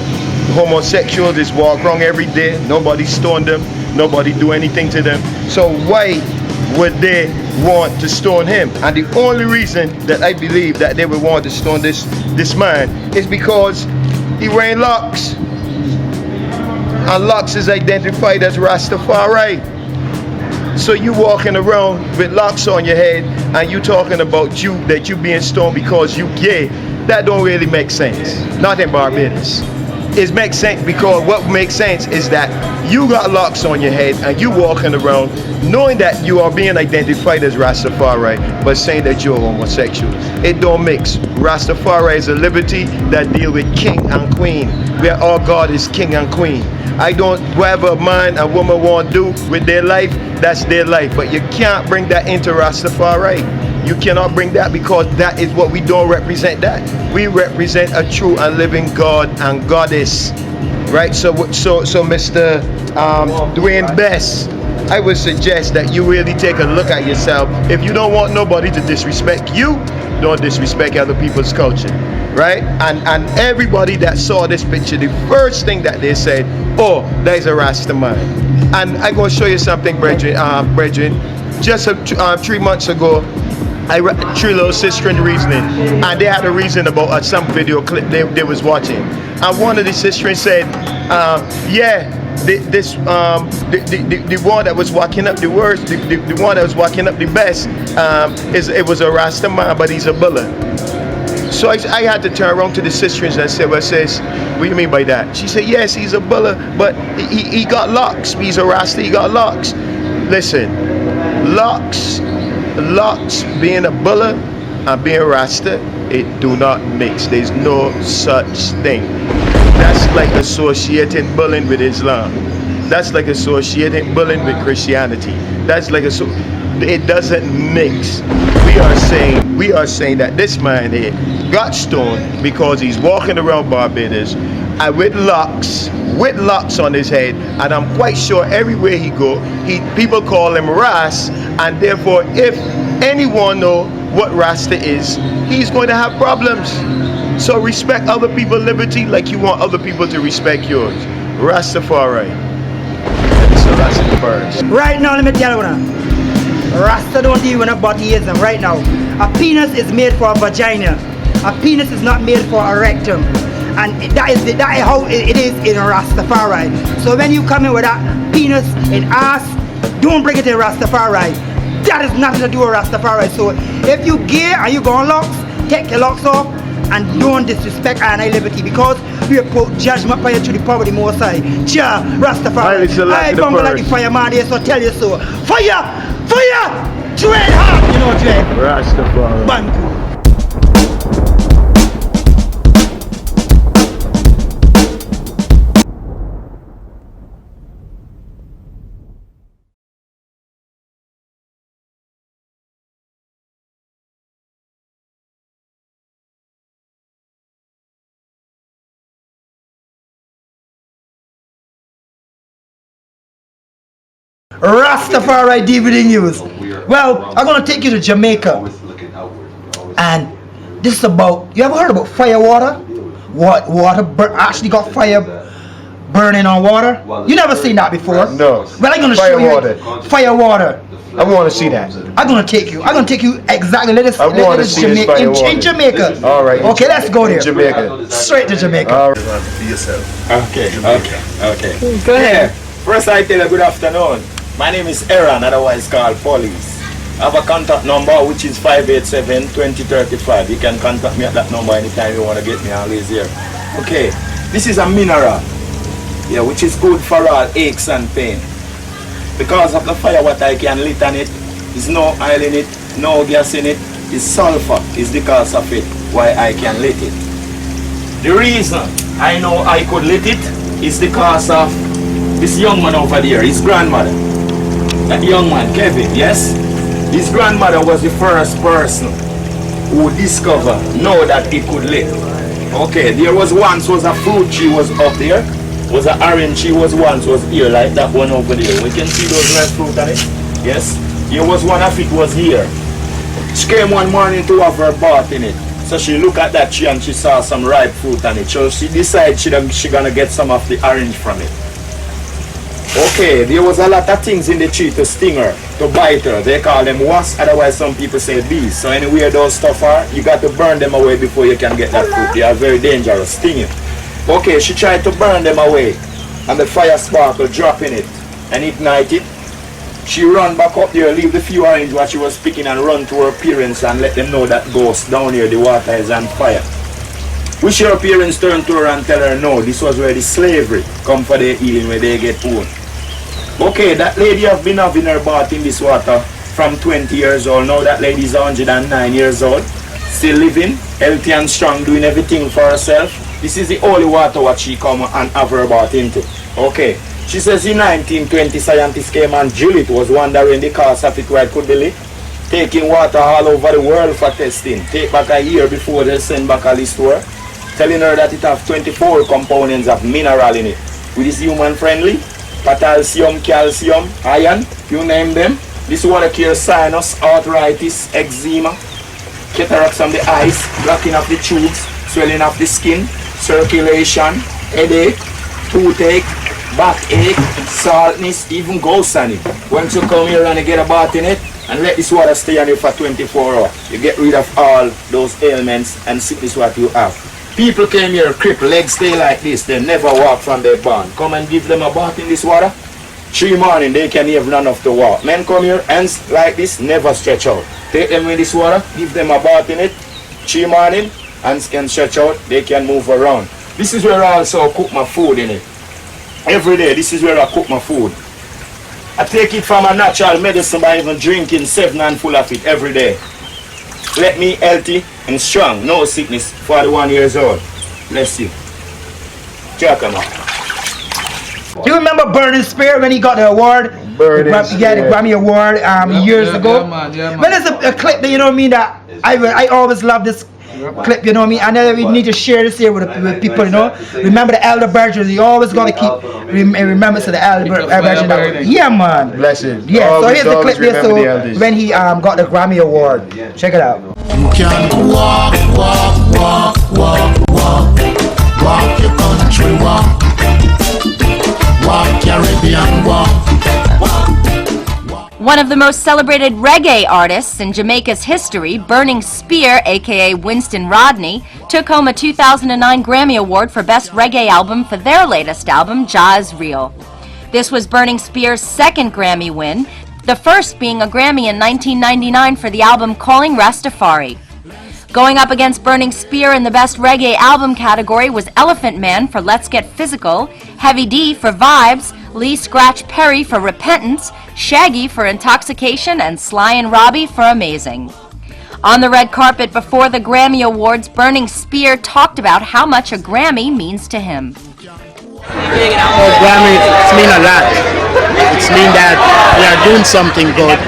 homosexuals that walk around every day. Nobody stone them. Nobody do anything to them. So why would they want to stone him? And the only reason that I believe that they would want to stone this, this man is because he wearing locks. And locks is identified as Rastafari. So you walking around with locks on your head and you talking about you, that you being stoned because you gay. That don't really make sense. Not in Barbados. It makes sense because what makes sense is that you got locks on your head and you walking around knowing that you are being identified as Rastafari, but saying that you're homosexual. It don't mix. Rastafari is a liberty that deal with king and queen, where our God is king and queen. I don't, whatever a man and woman want to do with their life, that's their life. But you can't bring that into Rastafari. You cannot bring that, because that is what we don't represent. That we represent a true and living God and goddess, right? So, so, so, Mister Um, Dwayne Best, I would suggest that you really take a look at yourself. If you don't want nobody to disrespect you, don't disrespect other people's culture, right? And and everybody that saw this picture, the first thing that they said, "Oh, that is a Rasta man." And I'm gonna show you something, brethren. Uh, brethren, just a, uh, three months ago, I read three little sistren reasoning, and they had a reason about uh, some video clip they, they was watching. And one of the sistren said, uh, "Yeah, the, this um, the, the, the, the one that was walking up the worst, the, the, the one that was walking up the best, um, is it was a Rasta man, but he's a bulla." So I, I had to turn around to the sistren and say, "Well, sis, what do you mean by that?" She said, "Yes, he's a bulla, but he, he, he got locks. He's a Rasta, he got locks." Listen, locks, locks being a bulla and being Rasta, it do not mix. There's no such thing. That's like associating bullying with Islam. That's like associating bullying with Christianity. That's like a so it doesn't mix. We are saying we are saying that this man here got stoned because he's walking around Barbados and with locks, with locks on his head, and I'm quite sure everywhere he go, he people call him Ras, and therefore if anyone know what Rasta is, he's going to have problems. So respect other people's liberty like you want other people to respect yours. Rastafari. Selassie the first. Right now, let me tell you now. Rasta don't deal with a body ism right now. A penis is made for a vagina. A penis is not made for a rectum. And that is the, that is how it, it is in Rastafari. So when you come in with that penis and ass, don't bring it in Rastafari. That is nothing to do with Rastafari. So if you gay and you go on locks, take your locks off and don't disrespect I and I liberty, because we put judgment for you to the power of the Most High. Jah Rastafari. Haile Selassie I the Bumble like the first. Fireman here, so tell you so. Fire! Fire! Dread hard, you know, Dread. Rastafari. Bantu. Rastafari D V D News. Well, I'm gonna take you to Jamaica. And this is about, you ever heard about fire water? What water bur- actually got fire burning on water? You never seen that before. No. Well, I'm gonna show you. Fire water. Fire water. I wanna see that. I'm gonna take you. I'm gonna take you exactly. Let us. I wanna see this fire water. In Jamaica. All right. Okay, let's go there. Jamaica. Straight to Jamaica. All right. Be yourself. Okay. Okay. Okay. Go ahead. Yeah. First, I tell you good afternoon. My name is Aaron, otherwise called Police. I have a contact number, which is five eight seven, twenty thirty-five. You can contact me at that number anytime you wanna get me, always here. Okay, this is a mineral, yeah, which is good for all aches and pain. Because of the fire what I can lit on it, is no oil in it, no gas in it, is sulfur, is the cause of it, why I can lit it. The reason I know I could lit it is the cause of this young man over there, his grandmother. That young man, Kevin, yes? His grandmother was the first person who discovered, know that it could lit. Okay, there was once was a fruit tree was up there, was a orange tree was once was here, like that one over there. We can see those red fruit on it. Yes, there was one of it was here. She came one morning to have her bath in it. So she look at that tree and she saw some ripe fruit on it. So she decide she done, she gonna get some of the orange from it. Okay, there was a lot of things in the tree to sting her, to bite her. They call them wasp, otherwise some people say bees. So anywhere those stuff are, you got to burn them away before you can get that fruit. They are very dangerous, stinging. Okay, she tried to burn them away, and the fire sparkle drop in it and ignite it. She run back up there, leave the few orange what she was picking, and run to her parents and let them know that ghost down here, the water is on fire. Which her parents turn to her and tell her no, this was where the slavery come for their healing, where they get own. Okay, that lady have been having her bath in this water from twenty years old. Now that lady is a hundred and nine years old, still living, healthy and strong, doing everything for herself. This is the only water what she come and have her bath into. Okay. She says in nineteen twenty, scientists came and drill it, was wondering the cause of it, why it could be lit. Taking water all over the world for testing. Take back a year before they send back a list to her, telling her that it have twenty-four components of mineral in it, which is human friendly, potassium, calcium, iron, you name them. This water cure sinus, arthritis, eczema, cataracts from the eyes, blocking of the tubes, swelling of the skin, circulation, headache, toothache, backache, saltness, even ghost on it. Once you come here and you get a bath in it, and let this water stay on you for twenty-four hours, you get rid of all those ailments and sickness what you have. People came here crippled, legs stay like this, they never walk from their born. Come and give them a bath in this water. Three morning, they can even enough to walk. Men come here, hands like this, never stretch out. Take them in this water, give them a bath in it. Three morning, hands can stretch out, they can move around. This is where I also cook my food in it. Every day, this is where I cook my food. I take it from a natural medicine by even drinking seven and full of it every day. Let me healthy and strong, no sickness, forty-one years old. Bless you. Check him out. You remember Burning Spear when he got the award? Burning the Gra- yeah, the Spear. Grammy Award um, Yeah, years yeah, ago. Yeah, man, yeah, man. Well, there's a, a clip that you know what I mean that I will- I always love this clip. You know what I mean? And then we need to share this here with, the, with people. You know, remember the elder brethren. You always gotta keep rem- remember to the elder Keep us brethren. That, fire burning. Yeah, man. Blessed. Yeah. So Always, here's the always clip here. Remember the So elders. When he um got the Grammy Award, check it out. You can walk, walk, walk, walk, walk. Walk your country, walk. Walk Caribbean, walk. Walk. One of the most celebrated reggae artists in Jamaica's history, Burning Spear, aka Winston Rodney, took home a two thousand nine Grammy Award for Best Reggae Album for their latest album, Jah Is Real. This was Burning Spear's second Grammy win, the first being a Grammy in nineteen ninety-nine for the album Calling Rastafari. Going up against Burning Spear in the Best Reggae Album category was Elephant Man for Let's Get Physical, Heavy D for Vibes, Lee Scratch Perry for Repentance, Shaggy for Intoxication, and Sly and Robbie for Amazing. On the red carpet before the Grammy Awards, Burning Spear talked about how much a Grammy means to him. Oh, Grammy, it's mean a lot. It's mean that we are doing something good.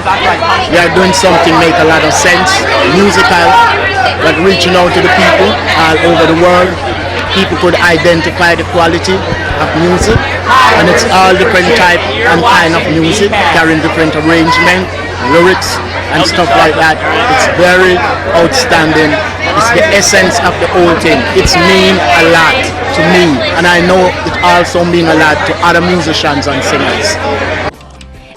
We are doing something make a lot of sense, musical, but reaching out to the people all over the world. People could identify the quality of music, and it's all different type and kind of music, carrying different arrangement, lyrics, and stuff like that. It's very outstanding. It's the essence of the whole thing. It's mean a lot. to me, and I know it also mean a lot to other musicians and singers.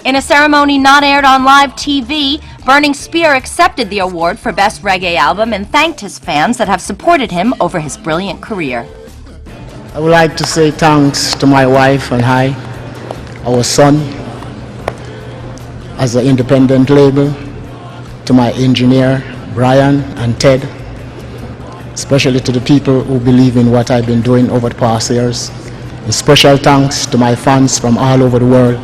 In a ceremony not aired on live T V, Burning Spear accepted the award for Best Reggae Album and thanked his fans that have supported him over his brilliant career. I would like to say thanks to my wife and I, our son, as an independent label, to my engineer, Brian and Ted, especially to the people who believe in what I've been doing over the past years. And special thanks to my fans from all over the world.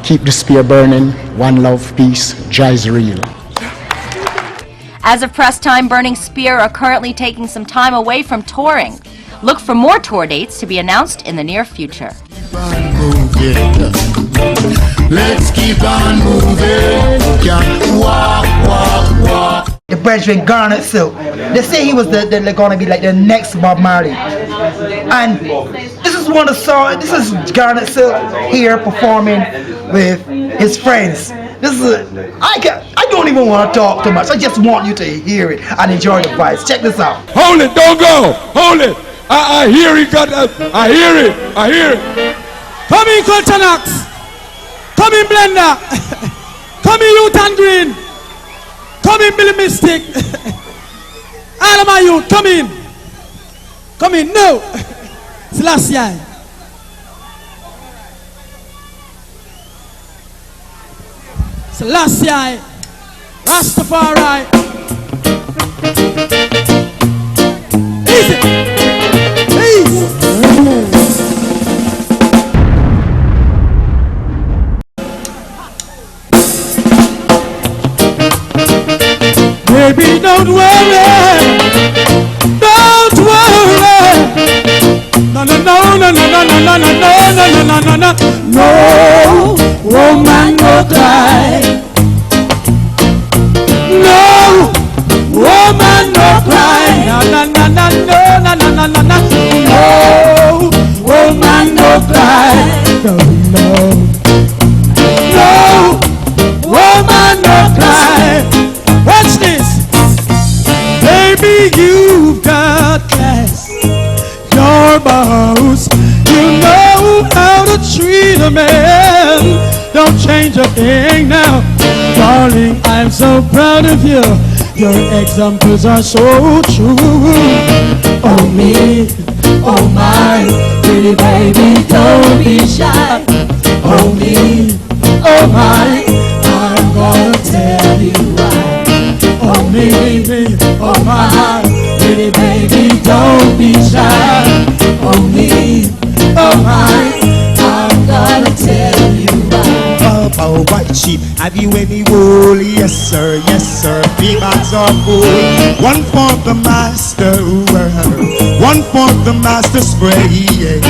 Keep the spear burning. One love, peace, Jah is real. As of press time, Burning Spear are currently taking some time away from touring. Look for more tour dates to be announced in the near future. Let's keep on moving. Yeah. Walk, walk, walk. The brethren Garnet Silk. They say he was the, the, the gonna be like the next Bob Marley. And this is one of the song. This is Garnet Silk here performing with his friends. This is a, I can I don't even want to talk too much. I just want you to hear it and enjoy the vibes. Check this out. Hold it, don't go. Hold it. I, I hear it, God. I, I hear it. I hear it. Come in, Culture Knox. Come in, Blender. Come in, Youth and Green. Come in, Billy Mystic. All of my youth, come in. Come in, no. Selassie I. Selassie I, Rastafari. Easy. Peace. Baby, don't worry, don't worry. No, no, no, no. No woman no cry. No woman no cry. No, no, no, no, no, no, no, no, no, no. No woman no cry. No, no. No woman no cry. Watch this. Baby, you've got class. Your boss, you know how to treat a man. Don't change a thing now. Darling, I'm so proud of you. Your examples are so true. Oh me, oh my, pretty baby, don't be shy. Oh me, oh my, I'm gonna tell you why. Oh me, oh my, pretty baby, don't be shy. Oh me, oh my, I'm gonna tell you why. Bow, bow, white sheep, have you any wool? Yes sir, yes sir, three bags of wool. One for the master, one for the master spray, yeah.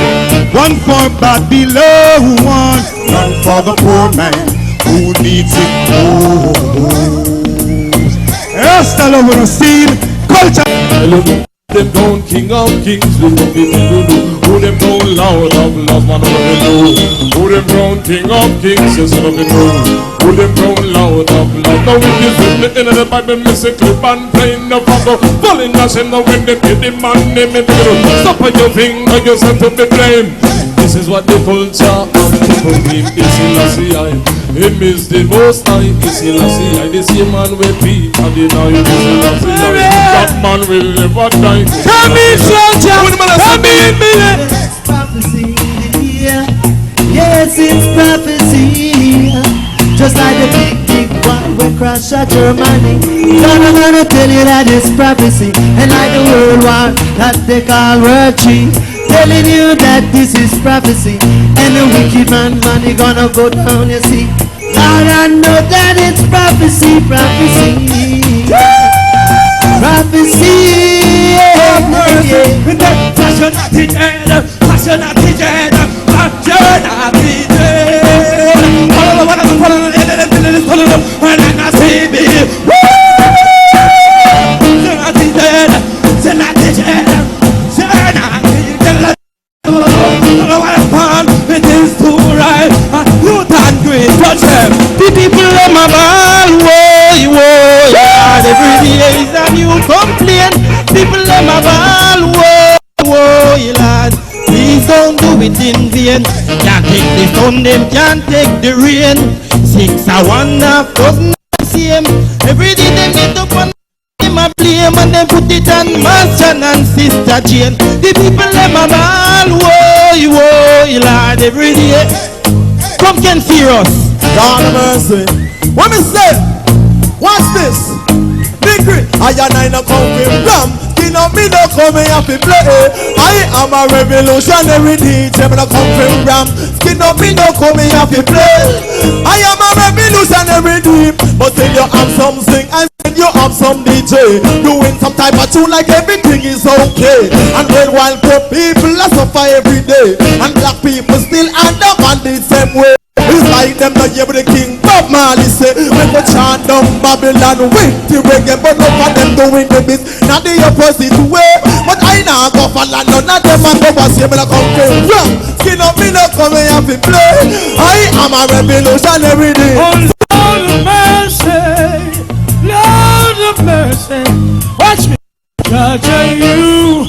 One for Babylon. None for the poor man who needs it most. Rasta love on a scene, culture. Hello, them down king of kings, we love it, we do. Who them down lord of lords, man, we love it, do. Who them down king of kings, yes, we love it, do. Who them down lord of lords. Now it is written in the Bible, me say clip and plain, no fago. Falling nation, now when they pay the man, they make it do. Stop on your finger, you sent to be blame. This is what the culture of people mean. It's Selassie I. Him is the most high. It's Selassie I. The same man we beat and deny. It's Selassie I. That man will never die. Come in, soldier. Come in, Billy. Prophecy, yeah. Yes, it's prophecy. Just like the big, big one we crash at Germany. Gonna, gonna tell you that it's prophecy. And like the world war that they call World Three. Telling you that this is prophecy. And the wicked man money gonna go down, you see. Lord, I know that it's prophecy, prophecy. Prophecy, yeah, yeah. Passion at the end, passion at the end, passion at the end. When I see me, woo! Passion at the end, passion at the end, passion at the end. It is too right. Youth and green, touch them. The people them a bawl, woy, woy, Lord. Every day is a new complaint. People them a bawl, woy, woy, Lord. in vain. Can't take the sun, them can't take the rain. Six a one, half dozen a same. Every day dem get up and dem a blame, and dem put it on Master and Sister Jane. The people dem a bawl, woy, woy, Lord, every day. Come, Ken Serious. Lord of mercy. What mi say? What's this? Degree. I and I no come fi ram. Skin up mi no come here fi play. I am a revolutionary D J. Mi no come fi ram. Skin up mi no come here fi play. I am a revolutionary D J. But still you have something and still you have some D J doing some type of tune like everything is okay. And meanwhile poor people a suffer every day. And black people still end up on the same way. It's like dem not hear the king Bob Marley say, "We go chant down Babylon with the reggae," but none of dem doing the beat, not the opposite way. But I nah go follow none of dem and go for same like come from wrong. Skin up, mi no come here fi play. I am a revolutionary D J. Oh, Lord of mercy, Lord of mercy, watch me. Jah Jah, you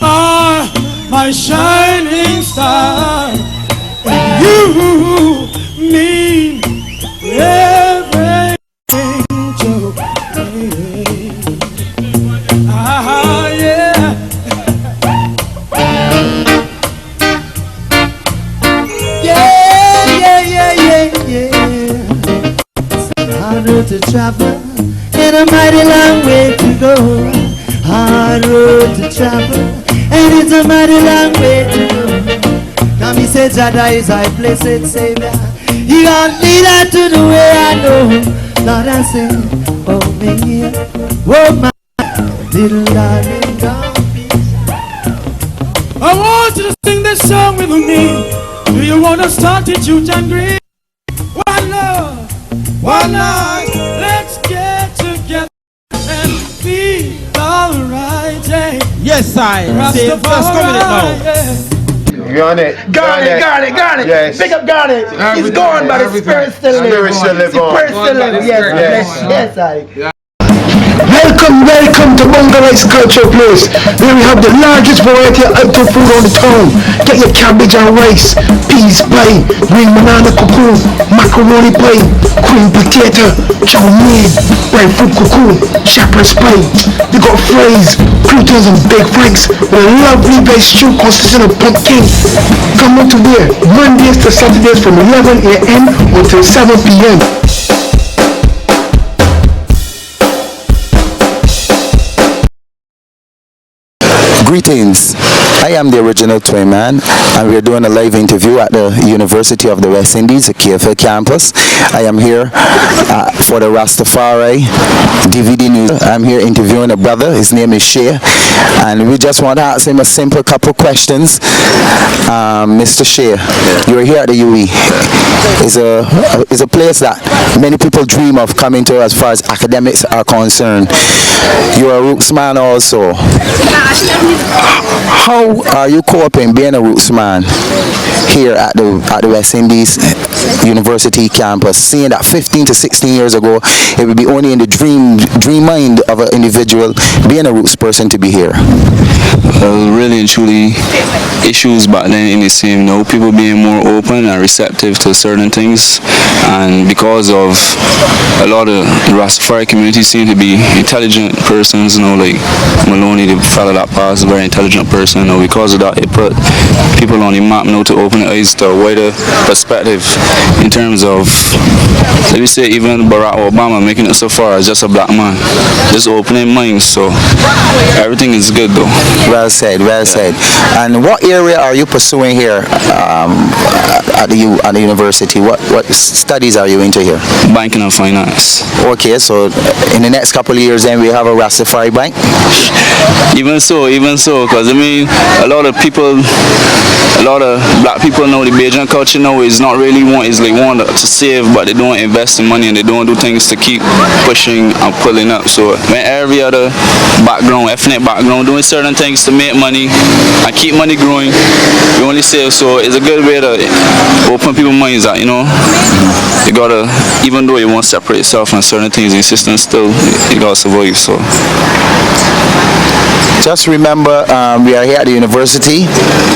are my shining star. You mean everything to me. Ah, yeah. Yeah, yeah, yeah, yeah, yeah. Hard road to travel and a mighty long way to go. Hard road to travel and it's a mighty long way to go. Come, he said, Jah Jah is our blessed Savior. He gonna lead us to the way I know. Lord, I say, oh me, oh my little darling, don't be. I want you to sing this song with me. Do you wanna start it, you can agree? One love, one life, let's get together and feel alright, yeah. Yes, I say, just come in it now. Rastafari, yeah. Garnet, Garnet, Garnet, Garnet. Yes. Big up Garnet. He's gone, but his spirit still lives. Spirit still lives. Yes, yes, yes, I. Welcome, welcome to Bonga Rice Culture Place, where we have the largest variety of outdoor food on the town. Get your cabbage and rice, peas pie, green banana, cocoa, macaroni pie, cream potato, chow mein, breadfruit, cocoa, shepherd's pie. They got fries, croutons and baked rice with a lovely veg stew consisting of pumpkin. Come out to there Mondays to Saturdays from eleven a m until seven p m. Greetings. I am the original Twin Man, and we're doing a live interview at the University of the West Indies, the K F L campus. I am here uh, for the Rastafari D V D news. I'm here interviewing a brother. His name is Shea, and we just want to ask him a simple couple questions. Um, Mister Shea, you were here at the U E. It's a, it's a place that many people dream of coming to as far as academics are concerned. You're a Roots man also. How are you coping being a Roots man here at the, at the West Indies University campus, seeing that fifteen to sixteen years ago, it would be only in the dream, dream mind of an individual being a Roots person to be here? Well, really and truly, issues back then in the same, you know, people being more open and receptive to certain things. And because of a lot of the Rastafari community seem to be intelligent persons, you know, like Maloney, the fellow that passed, a very intelligent person, you know, because of that, it put people on the map, you know, to open their eyes to a wider perspective in terms of, let me say, even Barack Obama making it so far as just a black man, just opening minds. So everything is good though. Well said, well said. And what area are you pursuing here um, at the U, at the university? What what s- studies are you into here? Banking and finance. Okay, so in the next couple of years, then we have a Rastafari bank. Even so, even so, because I mean, a lot of people, a lot of black people know the Bajan culture now is not really one, is like one to save, but they don't invest in money and they don't do things to keep pushing and pulling up. So when every other background, ethnic background, doing certain things to make money and keep money growing, we only save. So it's a good way to open people's minds that, you know, you gotta, even though you want to separate yourself from certain things in the system, still you gotta survive. So Just remember, um, we are here at the university,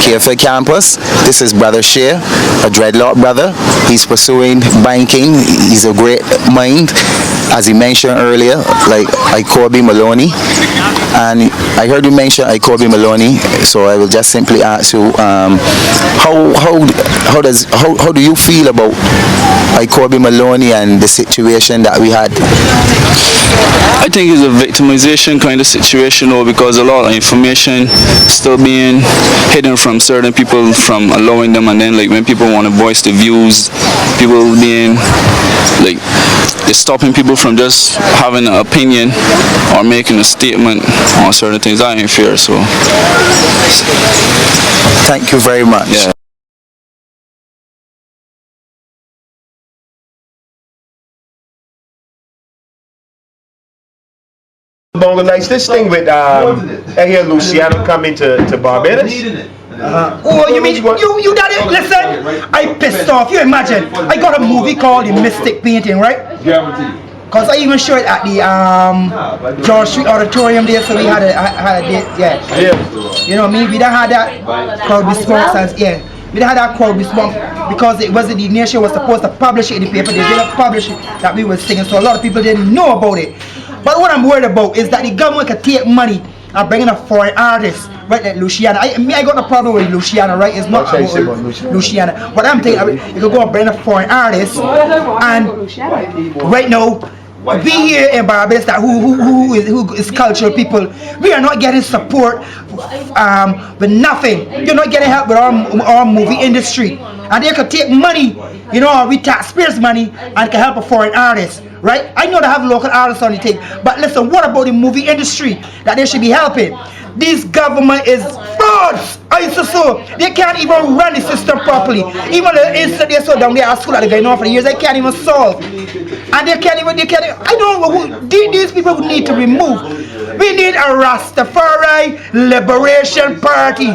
K F A campus. This is Brother Shea, a dreadlock brother. He's pursuing banking. He's a great mind, as he mentioned earlier, like Ikobi Maloney. And I heard you mention Ikobi Maloney, so I will just simply ask you, um, how, how, how does, how, how do you feel about Ikobi Maloney and the situation that we had? I think it's a victimization kind of situation, though, because a lot of information still being hidden from certain people, from allowing them, and then, like, when people want to voice the views, people being, like, it's stopping people from just having an opinion or making a statement on certain things. I ain't fair, so. Thank you very much. Yeah. Bongo Lights, this thing with um, I hear Luciano coming to, to Barbados. Oh, you mean you you done it? Listen, I pissed off. You imagine? I got a movie called The Mystic Painting, right? Cause I even showed it at the um George Street Auditorium there, so we had a had a date, yeah. Yeah. You know what I mean? We done had that crowd response, and yeah. We done had that crowd response because it wasn't, the nation was supposed to publish it in the paper. They didn't publish it that we were singing, so a lot of people didn't know about it. But what I'm worried about is that the government can take money and bring in a foreign artist, right? Like Luciano. I me, I got no problem with Luciano, right? It's not I'll tell you about about Luciano. Luciano. But I'm thinking, I mean, you could go and bring a foreign artist, and right now we here in Barbados that who who who is, who is cultural people, we are not getting support um with nothing. You're not getting help with our our movie industry, and they could take money, you know, we taxpayers' money, and can help a foreign artist, right? I know they have local artists on the thing, but listen, what about the movie industry that they should be helping? This government is frauds. I so so they can't even run the system properly. Even the incident they saw down there at school that they going on for the years, they can't even solve. And they can't even, they can't even, I don't know who the- these people need to remove. We need a Rastafari Liberation Party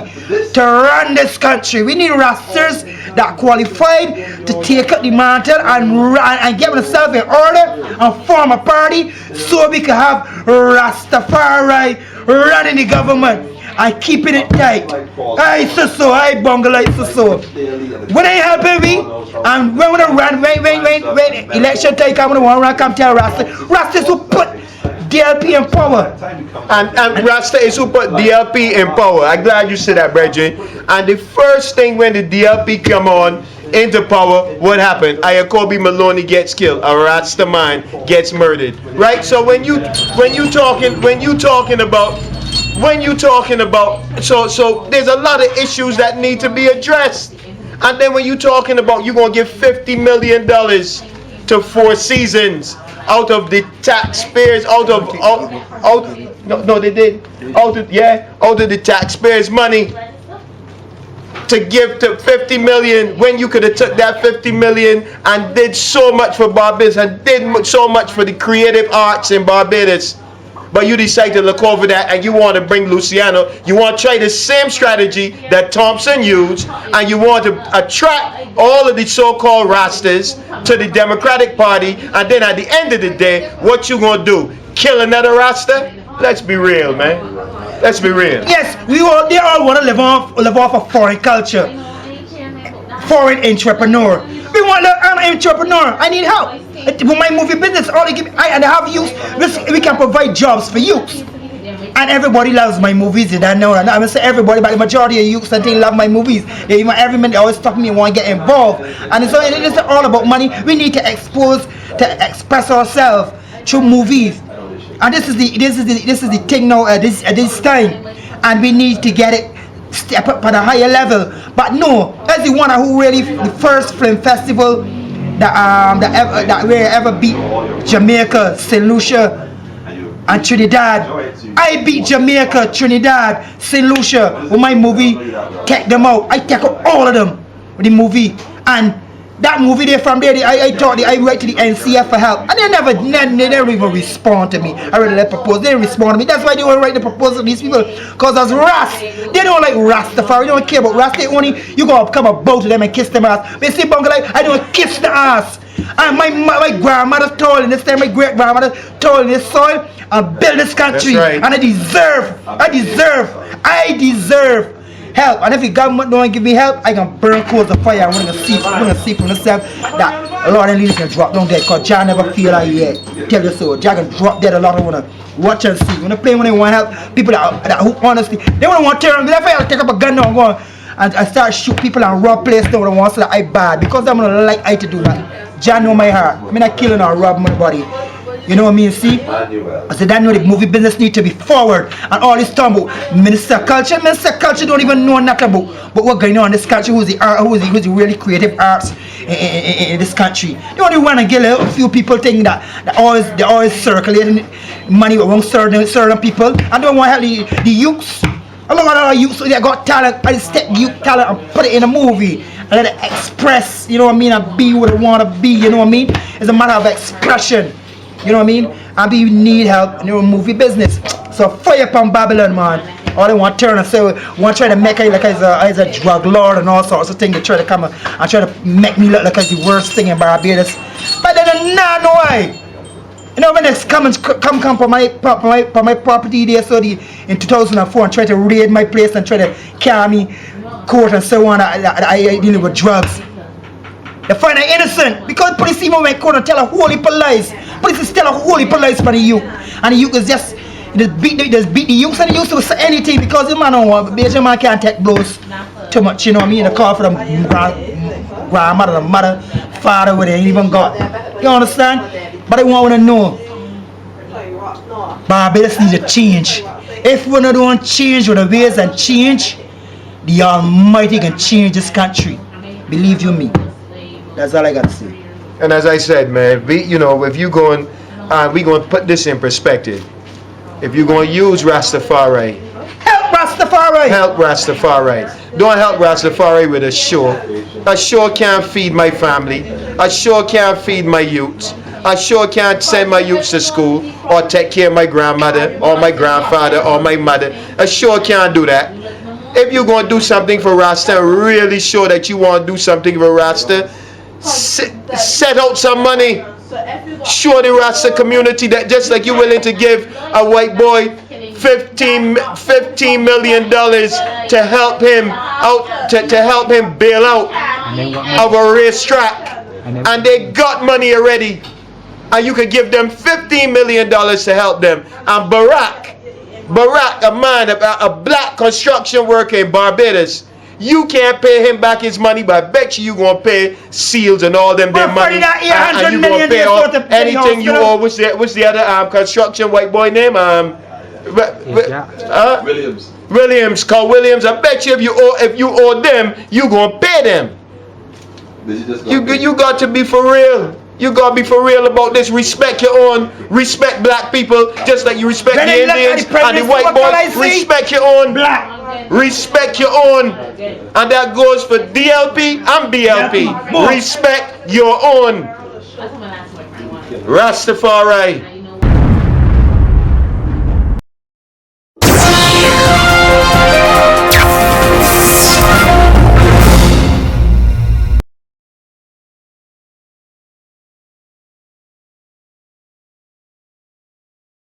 to run this country. We need Rastas that qualified to take up the mantle and run and get themselves in order and form a party so we can have Rastafari running the government and keeping it tight. I so so, I bungle like so so. When they helping me, and when we run, when when when when election time come, when we run, come tell Rasta, Rasta to put D L P in power. And, and Rasta is who put D L P in power. I'm glad you said that, brethren. And the first thing when the D L P come on into power, what happened? Ayakobi Maloney gets killed. A Rasta man gets murdered. Right? So when you when you talking when you talking about when you talking about so so there's a lot of issues that need to be addressed. And then when you talking about you gonna give fifty million dollars to Four Seasons out of the taxpayers, out of out, out no, no, they did, out of yeah, out of the taxpayers' money to give to fifty million when you could have took that fifty million and did so much for Barbados and did mu- so much for the creative arts in Barbados. But you decide to look over that and you want to bring Luciano. You want to try the same strategy that Thompson used, and you want to attract all of the so-called Rastas to the Democratic Party. And then at the end of the day, what you gonna do? Kill another Rasta? Let's be real, man. Let's be real. Yes, we all they all want to live off live off of foreign culture, foreign entrepreneur. We want to, I'm an entrepreneur. I need help. It- with my movie business, all they give me, I and I have youth. We, we can provide jobs for youth. And everybody loves my movies. They don't know. I'm gonna say everybody, but the majority of youths, I think, love my movies. They even every minute they always talk to me and want to get involved. And so it is all about money. We need to expose, to express ourselves through movies. And this is the this is the this is the thing now at this at this time. And we need to get it step up at a higher level. But no, as the one who really the first film festival that um that ever that we ever beat Jamaica, Saint Lucia, and Trinidad. I beat Jamaica, Trinidad, Saint Lucia with my movie. Take them out. I take out all of them with the movie. And that movie there from there, I, I thought I write to the N C F for help. And they never, they, they never even respond to me. I read the proposal, they didn't respond to me. That's why they want to write the proposal to these people. Because as Ras, they don't like Rastafari, they don't care about Ras. They only, you gonna come about to them and kiss them ass. But you see, Bungle, I don't kiss the ass. And my, my, my grandmother toiling this time, my great grandmother toiling this soil and build this country. That's right. And I deserve, I deserve, I deserve help. And if the government don't give me help, I can burn coals of fire and we're gonna see, we're gonna see for myself that a lot of leaders can drop down dead because Jah never feel like yet. Tell you so, Jah can drop dead a lot of wanna watch and see. When they play, when they want help, people that, that who honestly, they wanna want terror. They feel take up a gun now and go and, and start shoot people and rob place. They wanna want so that I bad because I'm gonna like I to do that. Jah know my heart. I'm not killing or rob nobody. You know what I mean? See? I said, I know the movie business need to be forward. And all this talking about Minister Culture, Minister Culture don't even know nothing about what we're going on in this country. Who's the art, who's the, who's the really creative arts in, in, in, in this country? They only want to get a few people thinking that they always, they always circulating money among certain, certain people and don't want to help the, the youths. A lot of youths, they got talent. I just take youth talent and put it in a movie and let it express, you know what I mean, and be what they want to be, you know what I mean? It's a matter of expression, you know what I mean? And we need help in the movie business. So fire upon Babylon, man. All they want turn and say, want try to make it like as a, as a drug lord and all sorts of things. They try to come and try to make me look like as the worst thing in Barbados. But then, nah, no way. You know, when they come and c- come, come for my, for my, for my property there, so the, in two thousand four, and try to raid my place and try to carry me court and so on. I, I, I, I dealing with drugs. They find I innocent because police even went court and tell a whole heap of lies. Police is tell a whole heap of lies for the youth, and the youth is just, just beat the, just beat the youth, and the youth will say anything because the man don't want, the man can't take blows too much, you know what I mean? They call for them gra- grandmother, the mother, father, where they ain't even got. You understand? But I want to know. Barbados need to change. If we don't change with the ways and change, the Almighty can change this country. Believe you me. That's all I got to say. And as I said, man, we, you know, if you going, uh, we going to put this in perspective. If you're going to use Rastafari, help Rastafari. Help Rastafari. Don't help Rastafari with a show. A show can't feed my family. A show can't feed my youth. I sure can't send my youths to school or take care of my grandmother or my grandfather or my mother. I sure can't do that. If you're going to do something for Rasta, really sure that you want to do something for Rasta, s- set out some money. Show the Rasta community that just like you're willing to give a white boy fifteen, fifteen million dollars to help him out, to, to help him bail out of a racetrack. And they got money already. And you could give them fifteen million dollars to help them. And Barack, Barack, a man, a, a black construction worker in Barbados, you can't pay him back his money, but I bet you you gonna pay Seals and all them their money, and, and you gonna pay off anything you owe. What's the, what's the other um construction white boy name? Um, Wi- Wi- uh, Williams. Williams, call Williams. I bet you if you owe, if you owe them, you gonna pay them. You, you got to be for real. You gotta be for real about this. Respect your own. Respect black people, just like you respect the Indians and the white boys. Respect your own. Respect your own. And that goes for D L P and B L P. Respect your own. Rastafari.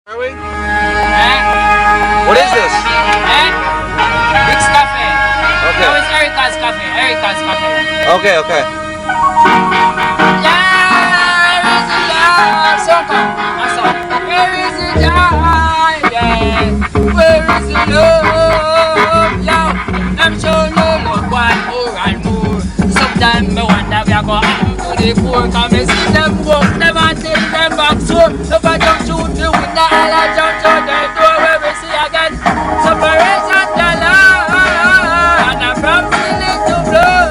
Are we? What is this? It's cafe. Okay. No, it's Erica's cafe. Erica's cafe. Okay, okay. Where is the joy? Yes. Where is the love? Yo, them show no love, want more and more. Sometimes me wonder we a go happen to the poor, 'cause me see them work, them and take them back. So if I don't shoot the winner, all I jump to the door where we see again. Separation the Lord, and I'm from ceiling to floor.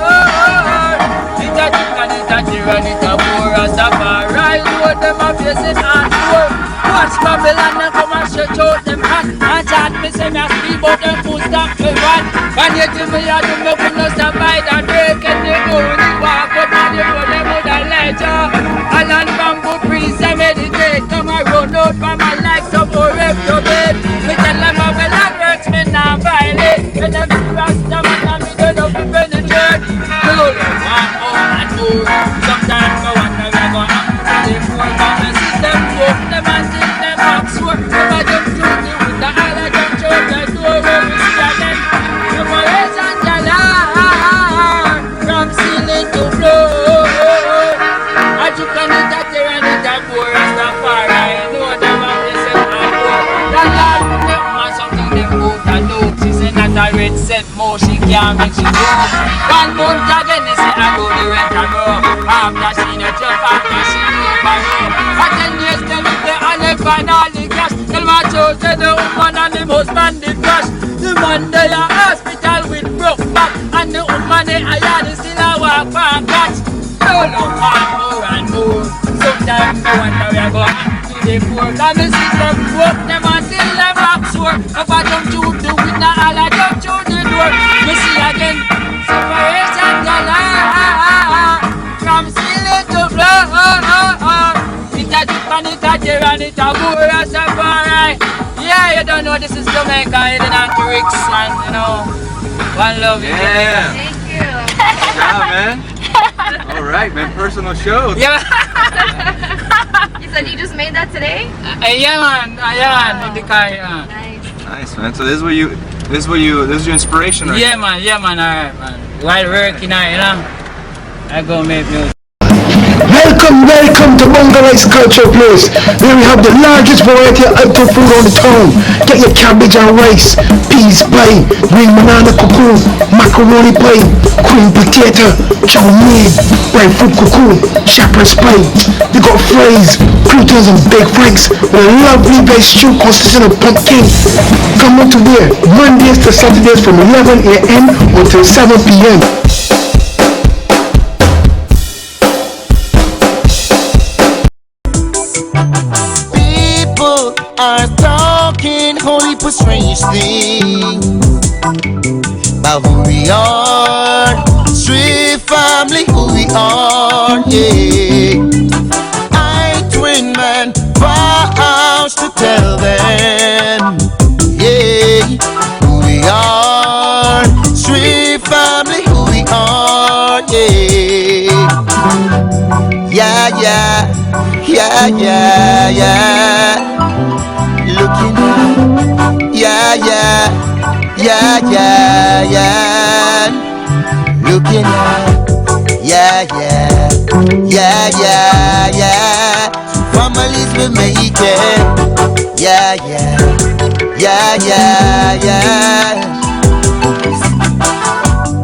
It's a drink and it's a tear and it's a poor Rastafari. What them a facing and poor. Watch Babylon and come and stretch out them hand. And chat me say me a speak, but them fool stop me run. When you give me a do me good, no stop by the break. And they go in the walk, but now they go them with a ledger. And on bamboo trees, I meditate. Come and run out for my life, so for reprobate. Me tell them I will not hurt me, now violate. When them see Rasta man, and me don't know to penetrate. Me know they want more and more. Sometimes I wonder where go Yeah, make she go. One month again, they say I go the rent a go. After she no chop, after she no pay. For ten years, tell me say I never know the gas. Tell my child say the woman and the husband the crash. The man they a hospital with broke back, and the woman they a yard still a walk on catch. No, no, more and more. Sometimes I wonder where I go. To the poor, and the system broke, them and still them back sore. If I jump through the window, all I jump through the door. Me see again, separation galore. From ceiling to floor. It a drip and it a tear and it a pour, Rastafari. Yeah, you don't know this is Jamaica, you didn't have to Ricks and, you know, one love, you know. Yeah. Thank you. Yeah, man. All right, man. Personal show. Yeah, You said you just made that today? uh, yeah, man. Uh, yeah, man. With the car, yeah. Nice. Nice, man. So this is what you, this is what you, this is your inspiration, right? Yeah, man. Yeah, man. All right, man. While working, I, you know, I go make music. Welcome, welcome to Bongo Rice Culture Place, where we have the largest variety of outdoor food on the town. Get your cabbage and rice, peas pie, green banana cocoon, macaroni pie, cream potato, chow mein, breadfruit cocoon, shepherd's pie. We got fries, croutons and baked rice with a lovely veg stew consisting of pumpkin. Come on to there, Mondays to Saturdays from eleven a m until seven p m. People are talking only for strange things about who we are. Street family, who we are, yeah. I twin man vows to tell them, yeah, who we are. Street family, who we are, yeah. Yeah, yeah, yeah, yeah, yeah. Looking at, yeah, yeah, yeah, yeah, yeah. Looking at, yeah, yeah, yeah, yeah, yeah. Families will make it. Yeah, yeah, yeah, yeah, yeah.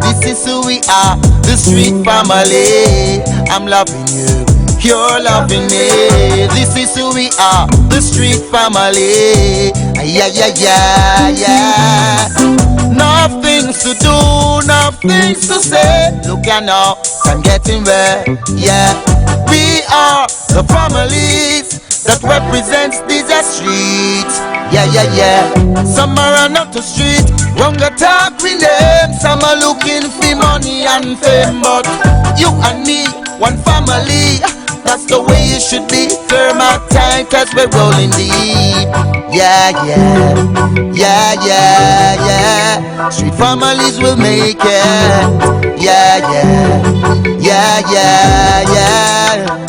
This is who we are, the street family. I'm loving you, you're loving me. This is who we are, the street family. Yeah, yeah, yeah, yeah. Nothing to do, nothing to say. Look at now, I'm getting where, yeah. We are the families that represents these are streets. Yeah, yeah, yeah. Some are on up the street, wrong attack we name. Some are looking for money and fame, but you and me, one family. That's the way it should be. Firm and tight as we're rolling deep. Yeah, yeah, yeah, yeah, yeah. Street families will make it. Yeah, yeah, yeah, yeah, yeah.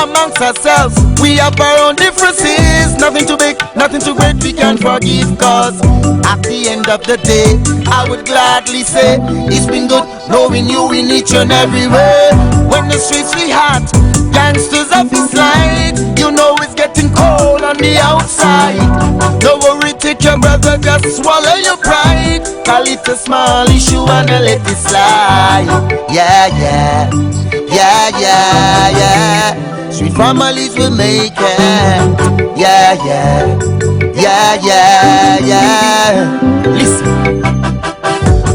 Amongst ourselves, we have our own differences. Nothing too big, nothing too great, we can forgive. Cause at the end of the day, I would gladly say it's been good knowing you in each and every way. When the streets be hot, gangsters off his line. You know it's getting cold on the outside. No worry, take your brother, just swallow your pride. Call it a small issue and let it slide. Yeah, yeah, yeah, yeah, yeah. Street families will make it. Yeah, yeah, yeah, yeah, yeah. Listen.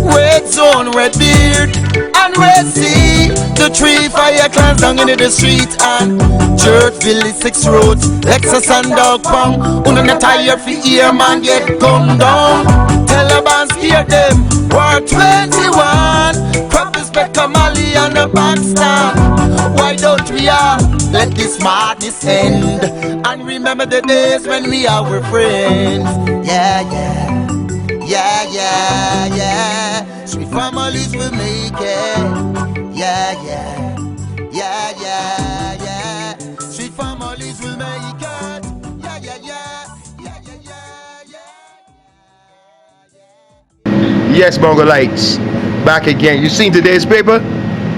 Red Zone, Red Beard, and Red Sea. The three fire clans down in the street and Church Village, Six Roads, Lexus and Dog Pound. Unu not tired fi hear man get gunned down. Taliban scare them. War twenty-one. Crop respect Kamali and the Pakistan. Why don't we all let this madness end? And remember the days when we all were friends. Yeah, yeah. Yeah, yeah, yeah. Street families will make it. Yeah, yeah. Yeah, yeah, yeah. Street families will make it. Yeah, yeah, yeah. Yeah, yeah, yeah, yeah. Yes, Bongo Lights, back again. You seen today's paper?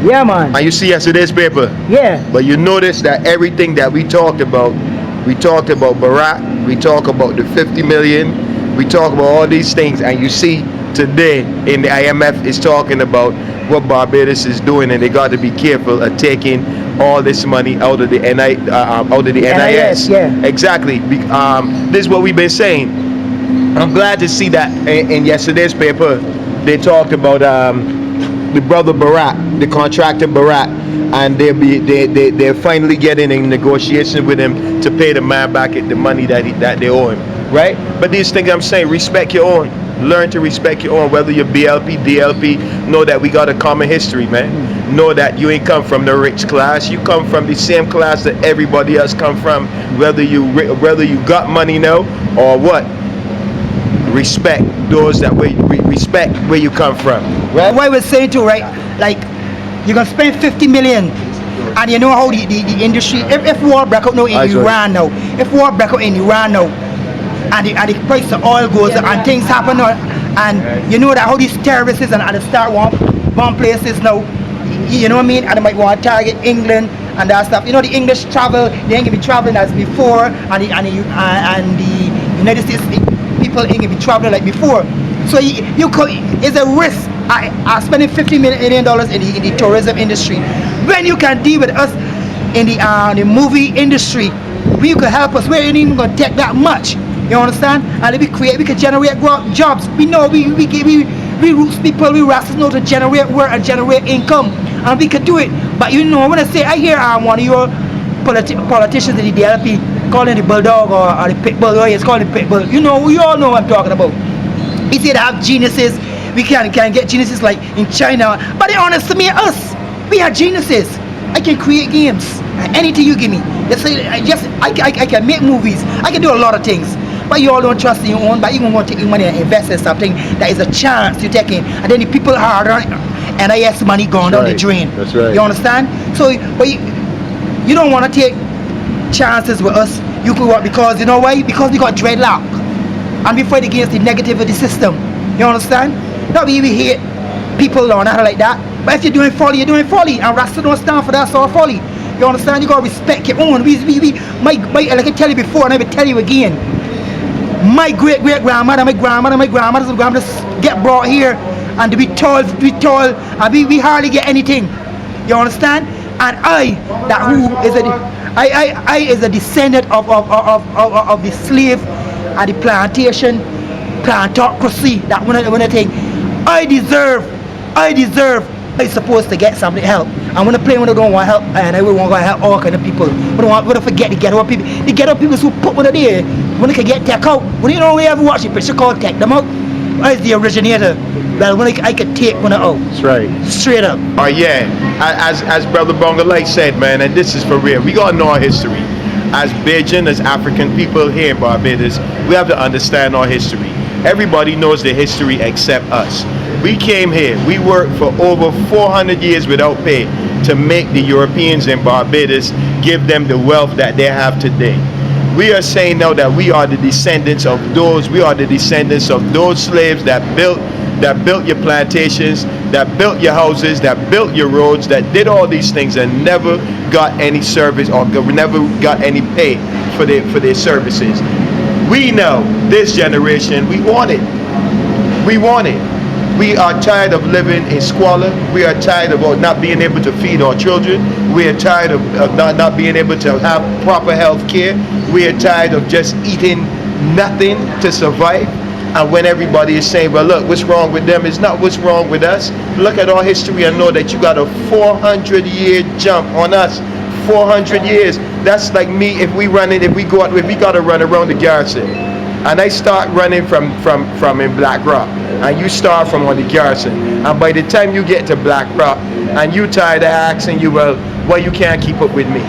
Yeah, man. And you see yesterday's paper? Yeah. But you notice that everything that we talked about, we talked about Barack, we talked about the fifty million, We talk about all these things, and you see today in the I M F is talking about what Barbados is doing, and they got to be careful of taking all this money out of the N I, uh, um, out of the N I S. N I S, yeah. Exactly. Be- um, this is what we've been saying. I'm glad to see that in, in yesterday's paper they talked about, um, the brother Barak, the contractor Barak, and they'll be they, they they're finally getting in negotiation with him to pay the man back the money that he, that they owe him, right? But these things I'm saying, respect your own. Learn to respect your own, whether you're B L P, D L P. Know that we got a common history, man. Know that you ain't come from the rich class. You come from the same class that everybody else come from. Whether you ri- whether you got money now or what, respect those that where you re- respect where you come from. Right? What I was saying too, right? Like, you're gonna spend fifty million, and you know how the, the, the industry. If, if war break out now in I see. Iran now, if war break out in Iran now, and the, and the price of oil goes up and things happen, uh, and you know that how these terrorists is and, and they start one bomb places now, y- you know what I mean? And they might want to target England and that stuff. You know, the English travel, they ain't gonna be traveling as before, and the, and the, uh, and the United States people ain't gonna be traveling like before. So you, you could, it's a risk. I, I spending fifty million dollars in the, in the tourism industry when you can deal with us in the, uh, the movie industry. We could help us. We ain't even gonna take that much. You understand? And if we create, we could generate gro- jobs. We know we we we, we, we roots people, we Rastas know to generate work and generate income, and we could do it. But you know, when I say, I hear, um, one of your politi- politicians in the D L P calling the bulldog or, or the pit bull. Oh, he's calling the pit bull. You know, we all know what I'm talking about. He said they have geniuses. We can can get geniuses like in China. But they honest to me, us, we are geniuses. I can create games. Anything you give me. Just say, I just I, I, I can make movies. I can do a lot of things. But you all don't trust in your own, but you gonna take your money and invest in something that is a chance you taking. And then the people hard earned N I S money gone down the Right. Drain. That's right. You understand? So, but you, you don't want to take chances with us. You could what? Because you know why? Because we got dreadlock, and we fight against the negativity system. You understand? Not we, we hate people or nothing like that. But if you're doing folly, you're doing folly. And Rasta don't stand for that sort of folly. You understand? You gotta respect your own. We, we, we, my, my, like I tell you before, and I will tell you again. My great great grandmother, my grandmother, my grandmother's grandmother get brought here, and we toil, we toil, and we, we hardly get anything. You understand? And I, that who is a, I, I, I is a descendant of of of of, of, of the slave, and the plantation, plantocracy. That one, one thing. I deserve, I deserve. I supposed to get something help. And when I play when I don't want help, and I will want to help all kind of people. But I want to forget the ghetto people. The ghetto people who put one there. When they can get take out. When you know we ever watch it, picture called take them out. I is the originator. Well, when I, I could take one out. That's right. Straight up. Oh yeah, A- as as Brother Bonga Light said, man, and this is for real. We gotta know our history. As Bajan, as African people here in Barbados, we have to understand our history. Everybody knows the history except us. We came here, we worked for over four hundred years without pay to make the Europeans in Barbados give them the wealth that they have today. We are saying now that we are the descendants of those, we are the descendants of those slaves that built that built your plantations, that built your houses, that built your roads, that did all these things and never got any service or g- never got any pay for their for their services. We know this generation, we want it. We want it. We are tired of living in squalor. We are tired of not being able to feed our children. We are tired of, of not, not being able to have proper health care. We are tired of just eating nothing to survive. And when everybody is saying, "Well, look, what's wrong with them?" It's not what's wrong with us. Look at our history and know that you got a four hundred year jump on us. four hundred years. That's like me if we running, if we go out, if we got to run around the garrison. And I start running from, from, from in Black Rock. And you start from on the garrison. And by the time you get to Black Rock, and you tired of asking you, "Well, why you can't keep up with me?"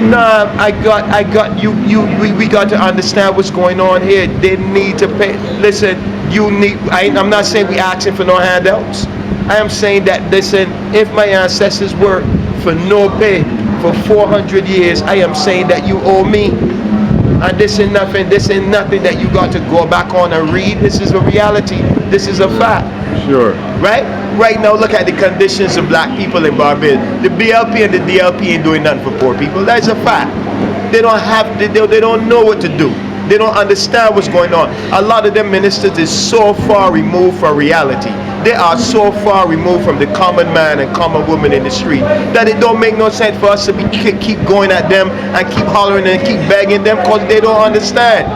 Nah, I got, I got you, you, we, we got to understand what's going on here. They need to pay. Listen, you need, I, I'm not saying we asking for no handouts. I am saying that, listen, if my ancestors work for no pay for four hundred years, I am saying that you owe me. And this is nothing, this is nothing that you got to go back on and read. This is a reality. This is a fact. Sure. Right? Right now, look at the conditions of black people in Barbados. The B L P and the D L P ain't doing nothing for poor people. That's a fact. They don't have, they, they, they don't know what to do. They don't understand what's going on. A lot of them ministers is so far removed from reality. They are so far removed from the common man and common woman in the street that it don't make no sense for us to be keep going at them and keep hollering and keep begging them, because they don't understand.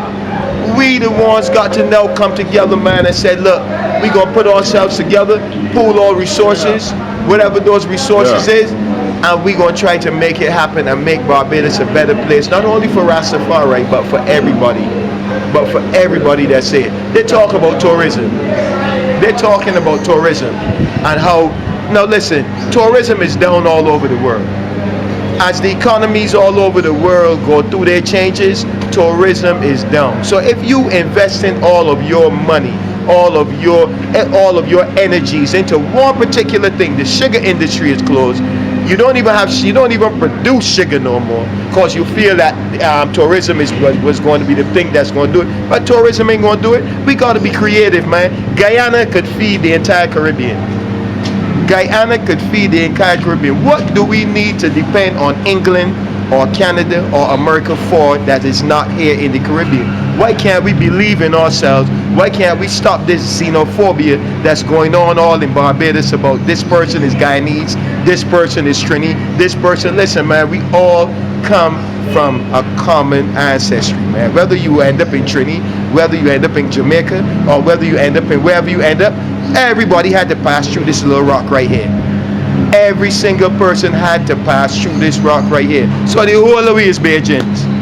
We the ones got to now come together, man, and said, look, we gonna put ourselves together, pool our resources, whatever those resources is, and we gonna try to make it happen and make Barbados a better place, not only for Rastafari, but for everybody, but for everybody that's here. They talk about tourism. They're talking about tourism and how, now listen, tourism is down all over the world. As the economies all over the world go through their changes, tourism is down. So if you investing all of your money, all of your eh, all of your energies into one particular thing, the sugar industry is closed. You don't even have, you don't even produce sugar no more, because you feel that um, tourism is was, was going to be the thing that's going to do it. But tourism ain't going to do it. We got to be creative, man. Guyana could feed the entire Caribbean. Guyana could feed the entire Caribbean. What do we need to depend on England or Canada or America for that is not here in the Caribbean? Why can't we believe in ourselves? Why can't we stop this xenophobia that's going on all in Barbados about this person is Guyanese, this person is Trini, this person? Listen, man, we all come from a common ancestry, man. Whether you end up in Trini, whether you end up in Jamaica, or whether you end up in wherever you end up, everybody had to pass through this little rock right here. Every single person had to pass through this rock right here. So the whole of we is Bajans.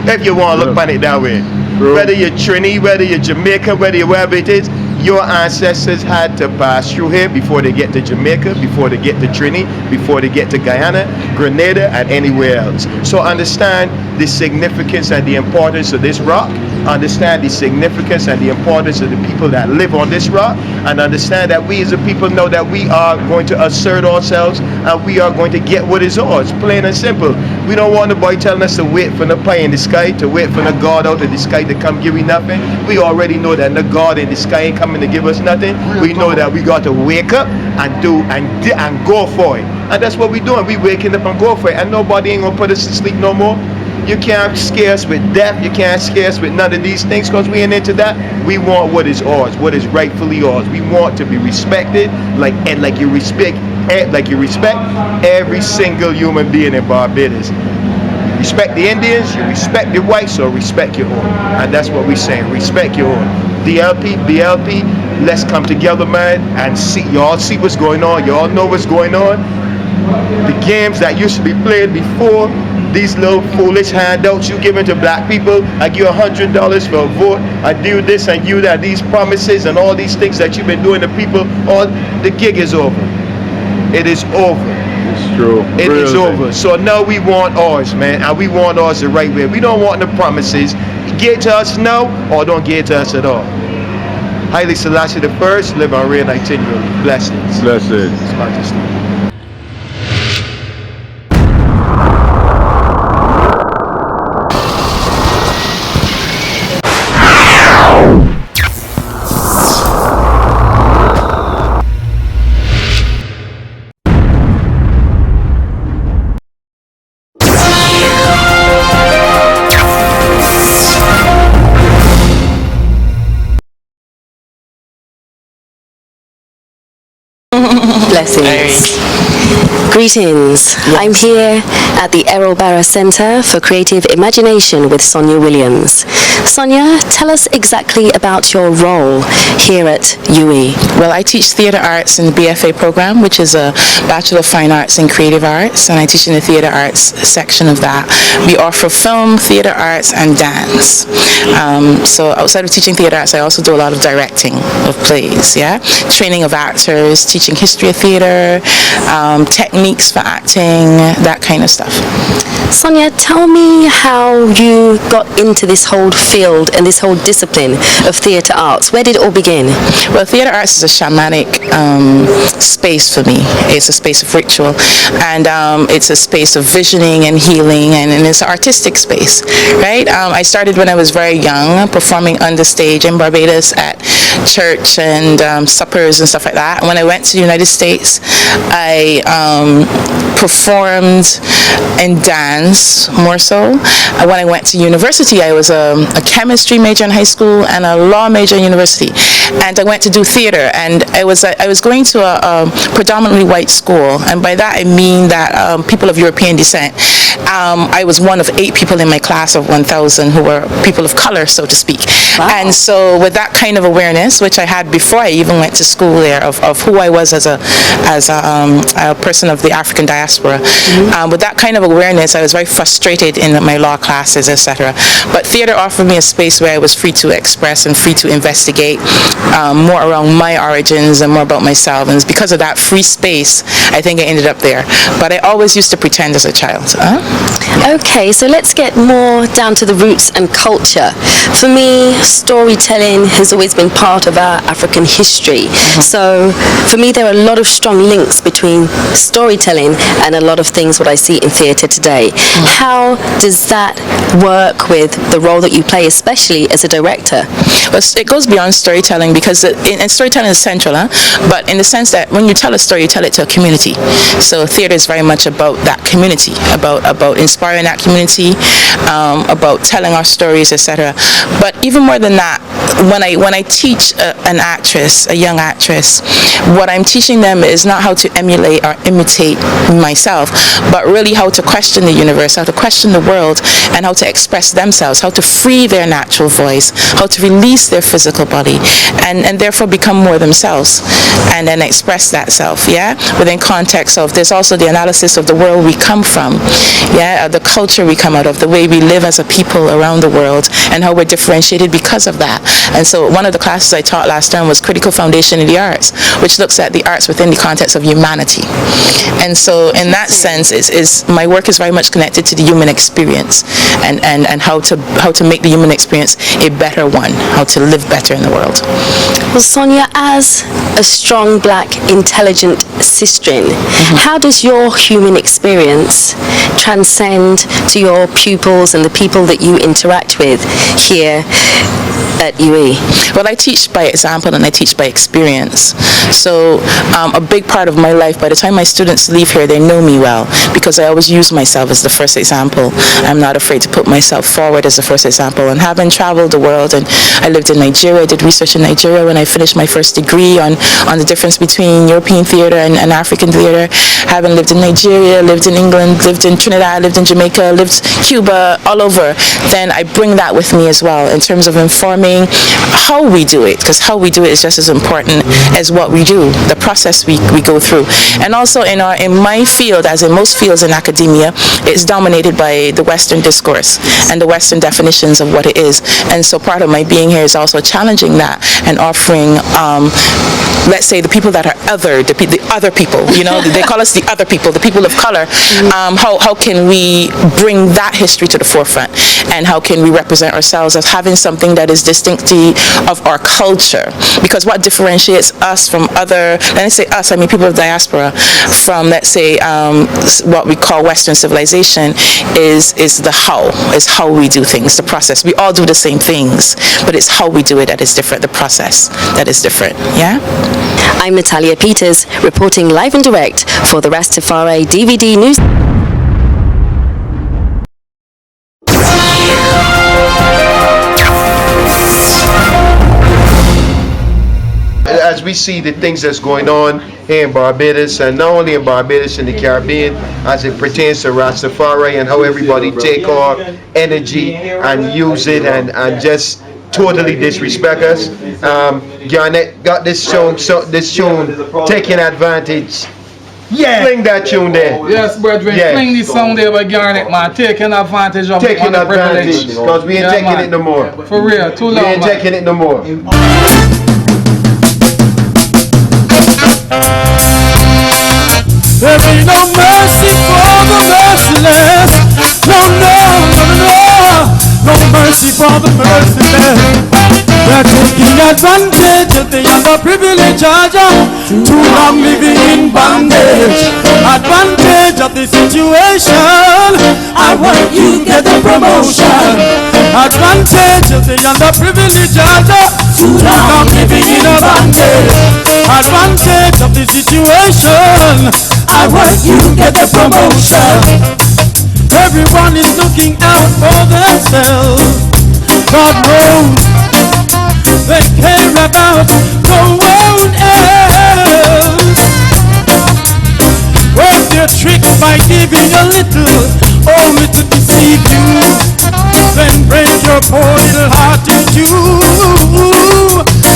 If you want to look on it that way. Whether you're Trini, whether you're Jamaican, whether you're wherever it is, your ancestors had to pass through here before they get to Jamaica, before they get to Trini, before they get to Guyana, Grenada, and anywhere else. So understand the significance and the importance of this rock. Understand the significance and the importance of the people that live on this rock, and understand that we as a people know that we are going to assert ourselves and we are going to get what is ours, plain and simple. We don't want nobody telling us to wait for the pie in the sky, to wait for the God out of the sky to come give me nothing. We already know that the God in the sky ain't coming to give us nothing. We know that we got to wake up and do and and go for it. And that's what we're doing. We waking up and go for it. And nobody ain't gonna put us to sleep no more. You can't scare us with death. You can't scare us with none of these things, because we ain't into that. We want what is ours, what is rightfully ours. We want to be respected, like and like you respect, eh, like you respect every single human being in Barbados. You respect the Indians, you respect the whites, so respect your own. And that's what we're saying. Respect your own. D L P, B L P, let's come together, man, and see. Y'all see what's going on. Y'all know what's going on. The games that used to be played before, these little foolish handouts you giving to black people, I give you a hundred dollars for a vote, I do this and you that, these promises and all these things that you've been doing to people, all the gig is over. It is over. It's true. It is over. So now we want ours, man, and we want ours the right way. We don't want the promises. Get to us now or don't get to us at all. Haile Selassie the first, live and reign continually. Blessings. Blessings. His Majesty. Blessings. Greetings. I'm here at the Errol Barra Centre for Creative Imagination with Sonia Williams. Sonia, tell us exactly about your role here at U E. Well, I teach theatre arts in the B F A programme, which is a Bachelor of Fine Arts in Creative Arts, and I teach in the theatre arts section of that. We offer film, theatre arts, and dance. Um, so outside of teaching theatre arts, I also do a lot of directing of plays, yeah? Training of actors, teaching history of theatre, um, techniques for acting, that kind of stuff. Sonia, tell me how you got into this whole field and this whole discipline of theatre arts. Where did it all begin? Well, theatre arts is a shamanic um, space for me. It's a space of ritual, and um, it's a space of visioning and healing, and, and it's an artistic space, right? Um, I started when I was very young, performing on the stage in Barbados at church and um, suppers and stuff like that. When I went to the United States, I um, performed and danced more so. Uh, When I went to university, I was a, a chemistry major in high school and a law major in university. And I went to do theater, and I was, I was going to a, a predominantly white school. And by that, I mean that um, people of European descent. Um, I was one of eight people in my class of one thousand who were people of color, so to speak. Wow. And so, with that kind of awareness, which I had before I even went to school there, of, of who I was as a, as a, um, a person of the African diaspora, mm-hmm. um, with that kind of awareness, I was very frustrated in my law classes, et cetera. But theater offered me a space where I was free to express and free to investigate um, more around my origins and more about myself. And it's because of that free space, I think I ended up there. But I always used to pretend as a child. Huh? Okay, so let's get more down to the roots and culture. For me, storytelling has always been part of our African history. Mm-hmm. So for me, there are a lot of strong links between storytelling and a lot of things what I see in theatre today. Mm-hmm. How does that work with the role that you play, especially as a director? It goes beyond storytelling because in, in storytelling is central, huh? But in the sense that when you tell a story, you tell it to a community. So theater is very much about that community, about about inspiring that community, um, about telling our stories, et cetera. But even more than that, when I when I teach a, an actress, a young actress, what I'm teaching them is not how to emulate or imitate myself, but really how to question the universe, how to question the world, and how to express themselves, how to free their natural voice, how to release their physical body, and, and therefore become more themselves, and then express that self, yeah? Within context of, there's also the analysis of the world we come from, yeah, uh, the culture we come out of, the way we live as a people around the world, and how we're differentiated because of that. And so one of the classes I taught last term was Critical Foundation in the Arts, which looks at the arts within the context of humanity. And so in that sense, is, is my work is very much connected to the human experience and, and, and how to how to make the human experience a better one, how to live better in the world. Well, Sonia, as a strong black intelligent sistren, mm-hmm. how does your human experience transcend to your pupils and the people that you interact with here at U A E? Well, I teach by example and I teach by experience. So, um, a big part of my life, by the time my students leave here, they know me well because I always use myself as the first example. I'm not afraid to put myself forward as the first example. And having traveled the world, and I lived in Nigeria, I did research in Nigeria when I finished my first degree on, on the difference between European theater and, and African theater. Having lived in Nigeria, lived in England, lived in Trinidad, lived in Jamaica, lived Cuba, all over, then I bring that with me as well in terms of informing how we do it, because how we do it is just as important as what we do, the process we, we go through. And also in our in my field, as in most fields in academia, it's dominated by the Western discourse and the Western definitions of what it is. And so part of my being here is also challenging that and offering, um, let's say, the people that are other, the, pe- the other people, you know, they call us the other people, the people of color. Um, how, how can we bring that history to the forefront? And how can we represent ourselves as having something that is distinctive of our culture? Because what differentiates us from other, when I say us, I mean people of diaspora, from, let's say, um, s- what we call Western civilization, is is the how, is how we do things, the process. We all do the same things, but it's how we do it that is different, the process that is different. Yeah. I'm Natalia Peters, reporting live and direct for the Rastafari D V D news. As we see the things that's going on here in Barbados, and not only in Barbados, in the Caribbean, as it pertains to Rastafari and how everybody take our energy and use it and, and just totally disrespect us. Um, Garnett got this tune, so this tune taking advantage. Yeah. Fling that tune there. Yes, brethren, Yeah. Fling this song there by Garnett, man. Taking advantage of it, Taking on the advantage, privilege. Because we ain't Yeah, taking man. It no more. For real, too We long, ain't man. Taking it no more. There be no mercy for the merciless. No, no, no, no, no. No mercy for the merciless. They're taking advantage of the underprivileged. Too long living in bondage. Advantage of the situation. I want you get a promotion. Advantage of the underprivileged. Too long living in a bondage. Advantage of the situation. I At work, you get the promotion. Everyone is looking out for themselves. God knows they care about no one else. Work their tricks by giving a little, only to deceive you. Then break your poor little heart in two.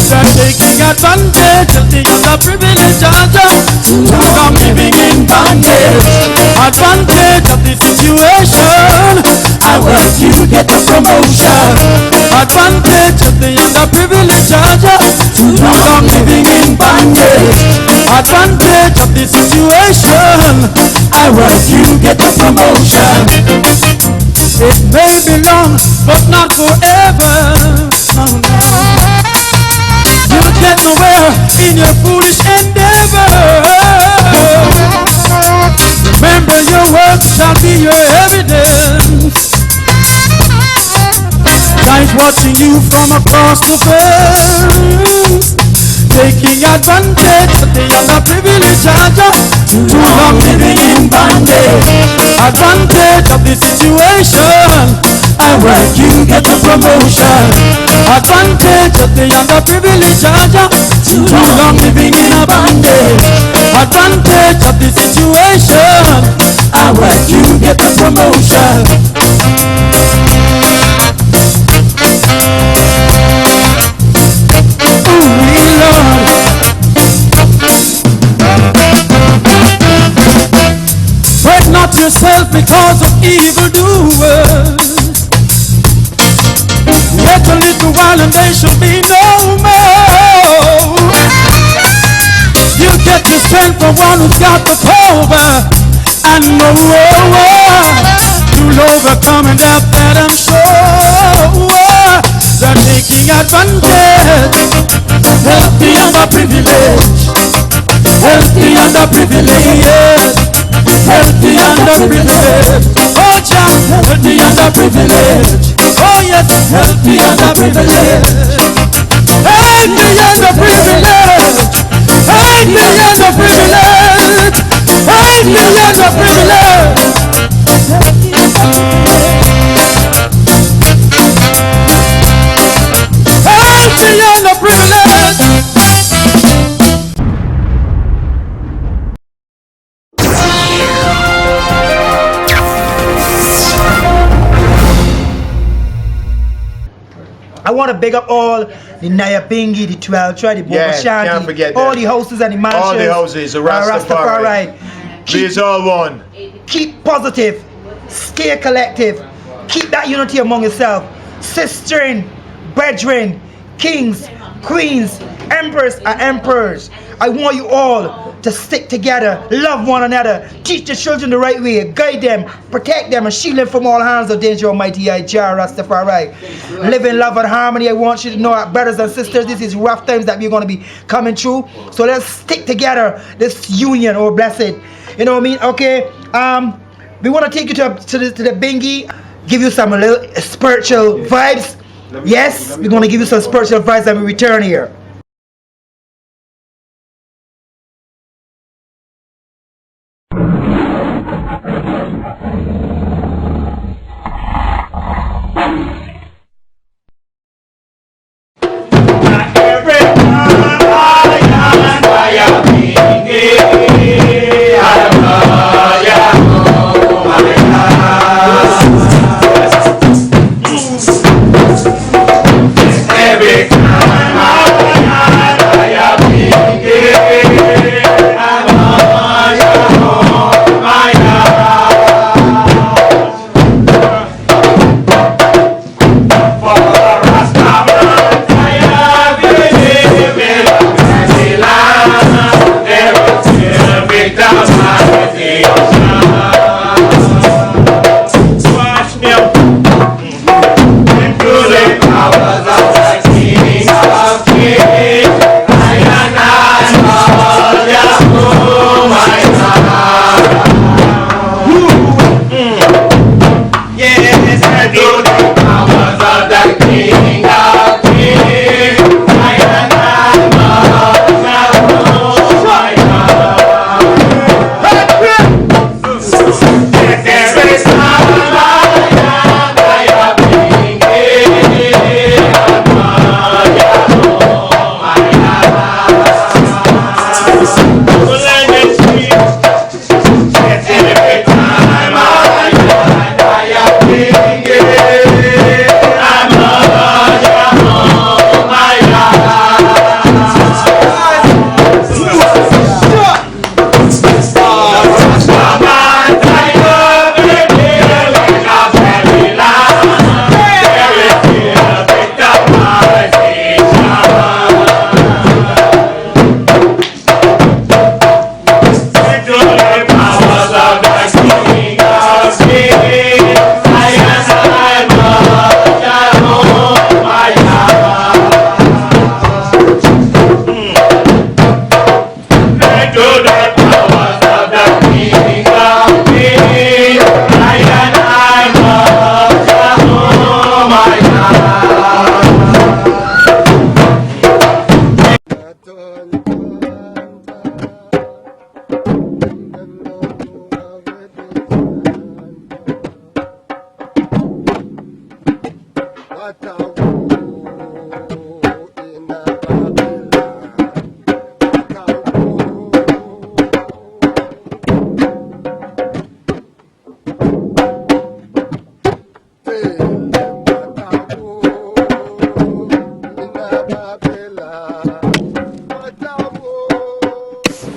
They're taking advantage of the underprivileged, Jah Jah. Too long living in bondage. Advantage of the situation. I work, you get the promotion. Advantage of the underprivileged, Jah Jah. Too long living in bondage. Advantage of the situation. I work, you get the promotion. It may be long, but not forever. No, no. You'll get nowhere in your foolish endeavor. Remember, your work shall be your evidence. Guys watching you from across the fence, taking advantage of the underprivileged, Jah Jah. Too long living in bondage. Advantage of the situation. I work, you get a promotion. Advantage of the underprivileged, Jah Jah. Too long living in a bondage. Advantage of the situation. I work, you get a promotion. Ooh, Lord. Fret not yourself because of evildoers. Yet a little while and they shall be no more. You get the strength from one who's got the power. And no war, you'll overcome and have that I'm sure. They're taking advantage. Help the underprivileged. Help the underprivileged. Help the underprivileged. Oh, Jah, help the underprivileged. Oh, yes, help the underprivileged. Help the underprivileged. Help the underprivileged. Help the underprivileged. Help the underprivileged. I want to big up all the Nyabingi, the Twelve Tribe, the Bobo Shanti, all the houses and the mansions, all the houses, the Rastafari. Rastafari. Please, all one. Keep positive, stay collective, keep that unity among yourself. Sistering, brethren, kings, queens, emperors, and emperors. I want you all to stick together, love one another, teach the children the right way, guide them, protect them, and shield them from all harms of danger, Almighty Jah Rastafari. Live in love and harmony. I want you to know, our brothers and sisters, this is rough times that we're gonna be coming through. So let's stick together. This union, oh, blessed. You know what I mean? Okay. Um, we wanna take you to, to the, to the Bingi, give you some little spiritual vibes. Yes, we're gonna give you some spiritual vibes and we return here.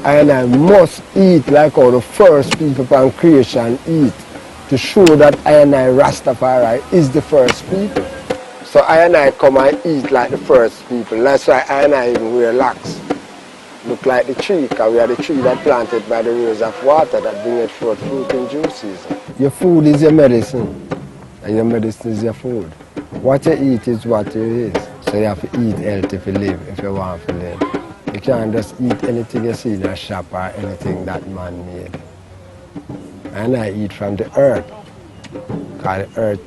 I and I must eat like how the first people from creation eat, to show that I and I Rastafari is the first people. So I and I come and eat like the first people. That's why I and I even wear locks. Look like the tree, 'cause we are the tree that planted by the rivers of water that bringeth forth fruit in due season. Your food is your medicine, and your medicine is your food. What you eat is what you is. So you have to eat healthy if you live, if you want to live. You can't just eat anything you see in a shop or anything that man made. And I eat from the earth, 'cause the earth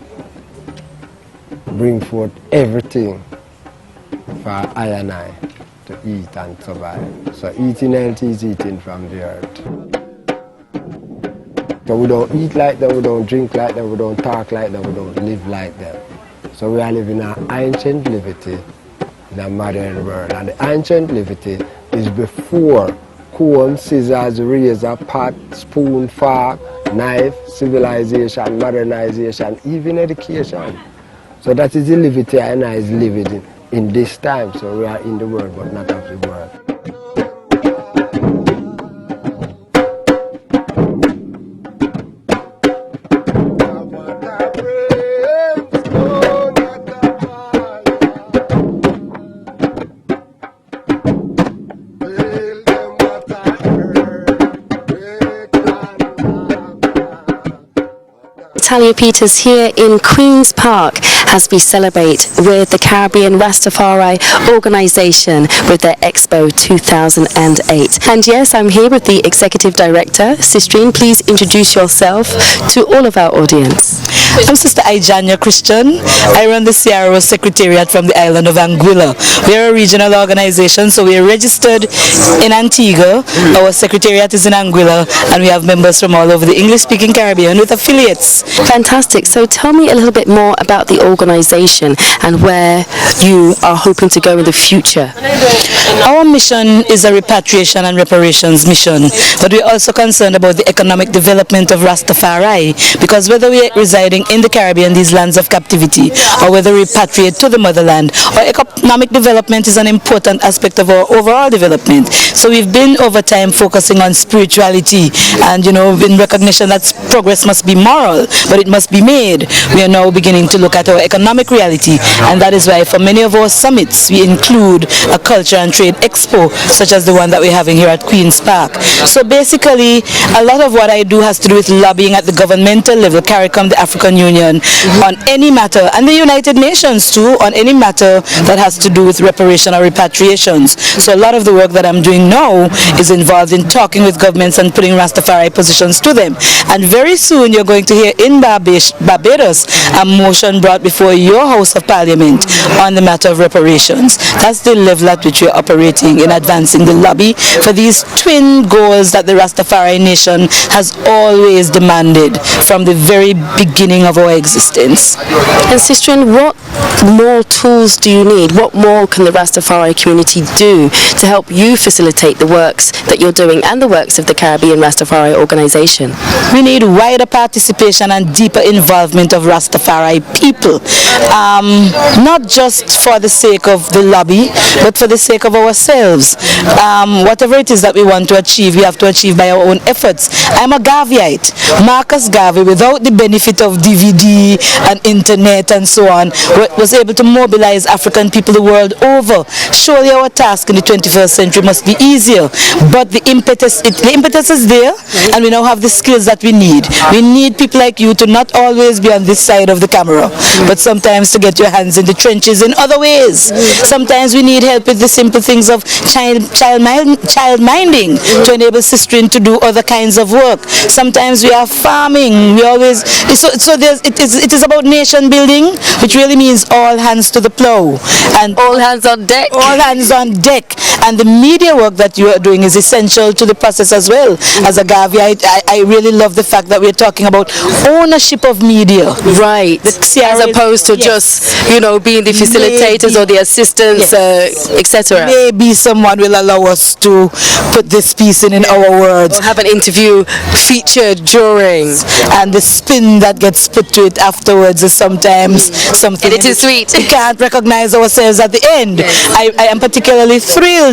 bring forth everything for I and I to eat and survive. So eating healthy is eating from the earth. So we don't eat like them, we don't drink like them, we don't talk like them, we don't live like them. So we are living an ancient livity in a modern world. And the ancient livity is before comb, scissors, razor, pot, spoon, fork, knife, civilization, modernization, even education. So that is the livity I and I is living in, in this time. So we are in the world, but not of the world. Talia Peters here in Queen's Park as we celebrate with the Caribbean Rastafari Organisation with their Expo two thousand eight. And yes, I'm here with the Executive Director. Sistrine, please introduce yourself to all of our audience. I'm Sister Ijanya Christian. I run the C R O Secretariat from the island of Anguilla. We are a regional organization, so we are registered in Antigua. Our secretariat is in Anguilla, and we have members from all over the English-speaking Caribbean with affiliates. Fantastic. So tell me a little bit more about the organization and where you are hoping to go in the future. Our mission is a repatriation and reparations mission, but we're also concerned about the economic development of Rastafari, because whether we are residing in the Caribbean, these lands of captivity, or whether we repatriate to the motherland, our economic development is an important aspect of our overall development. So we've been over time focusing on spirituality and, you know, in recognition that progress must be moral, but it must be made. We are now beginning to look at our economic reality, and that is why for many of our summits we include a culture and trade expo, such as the one that we're having here at Queen's Park. So basically, a lot of what I do has to do with lobbying at the governmental level, CARICOM, the African Union, on any matter, and the United Nations too, on any matter that has to do with reparation or repatriations. So a lot of the work that I'm doing now is involved in talking with governments and putting Rastafari positions to them. And very soon you're going to hear in Barbados a motion brought before your House of Parliament on the matter of reparations. That's the level at which we're operating in advancing the lobby for these twin goals that the Rastafari nation has always demanded from the very beginning of our existence. And Sistrine, what more tools do you need? What more can the Rastafari community do to help you facilitate the works that you're doing and the works of the Caribbean Rastafari Organization? We need wider participation and deeper involvement of Rastafari people, um, not just for the sake of the lobby, but for the sake of ourselves. Um, whatever it is that we want to achieve, we have to achieve by our own efforts. I'm a Garveyite. Marcus Garvey, without the benefit of D V D and internet and so on, was able to mobilize African people the world over. Surely our task in the twenty-first century must be easier. But the impetus, it, the impetus is there, and we now have the skills that we need. We need people like you to not always be on this side of the camera, but sometimes to get your hands in the trenches in other ways. Sometimes we need help with the simple things of child, child, mind, child minding to enable sistren to do other kinds of work. Sometimes we are farming. We always so so. There's it is it is about nation building, which really means all hands to the plow and All hands on deck. all hands on deck. And the media work that you are doing is essential to the process as well. As a Gavi, I, I, I really love the fact that we're talking about ownership of media. Right. As C R As opposed to yes. Just, you know, being the facilitators Maybe. Or the assistants, Yes. uh, et cetera. Maybe someone will allow us to put this piece in, in our words. We'll have an interview featured during. And the spin that gets put to it afterwards is sometimes something. And it is sweet. We can't recognize ourselves at the end. I, I am particularly thrilled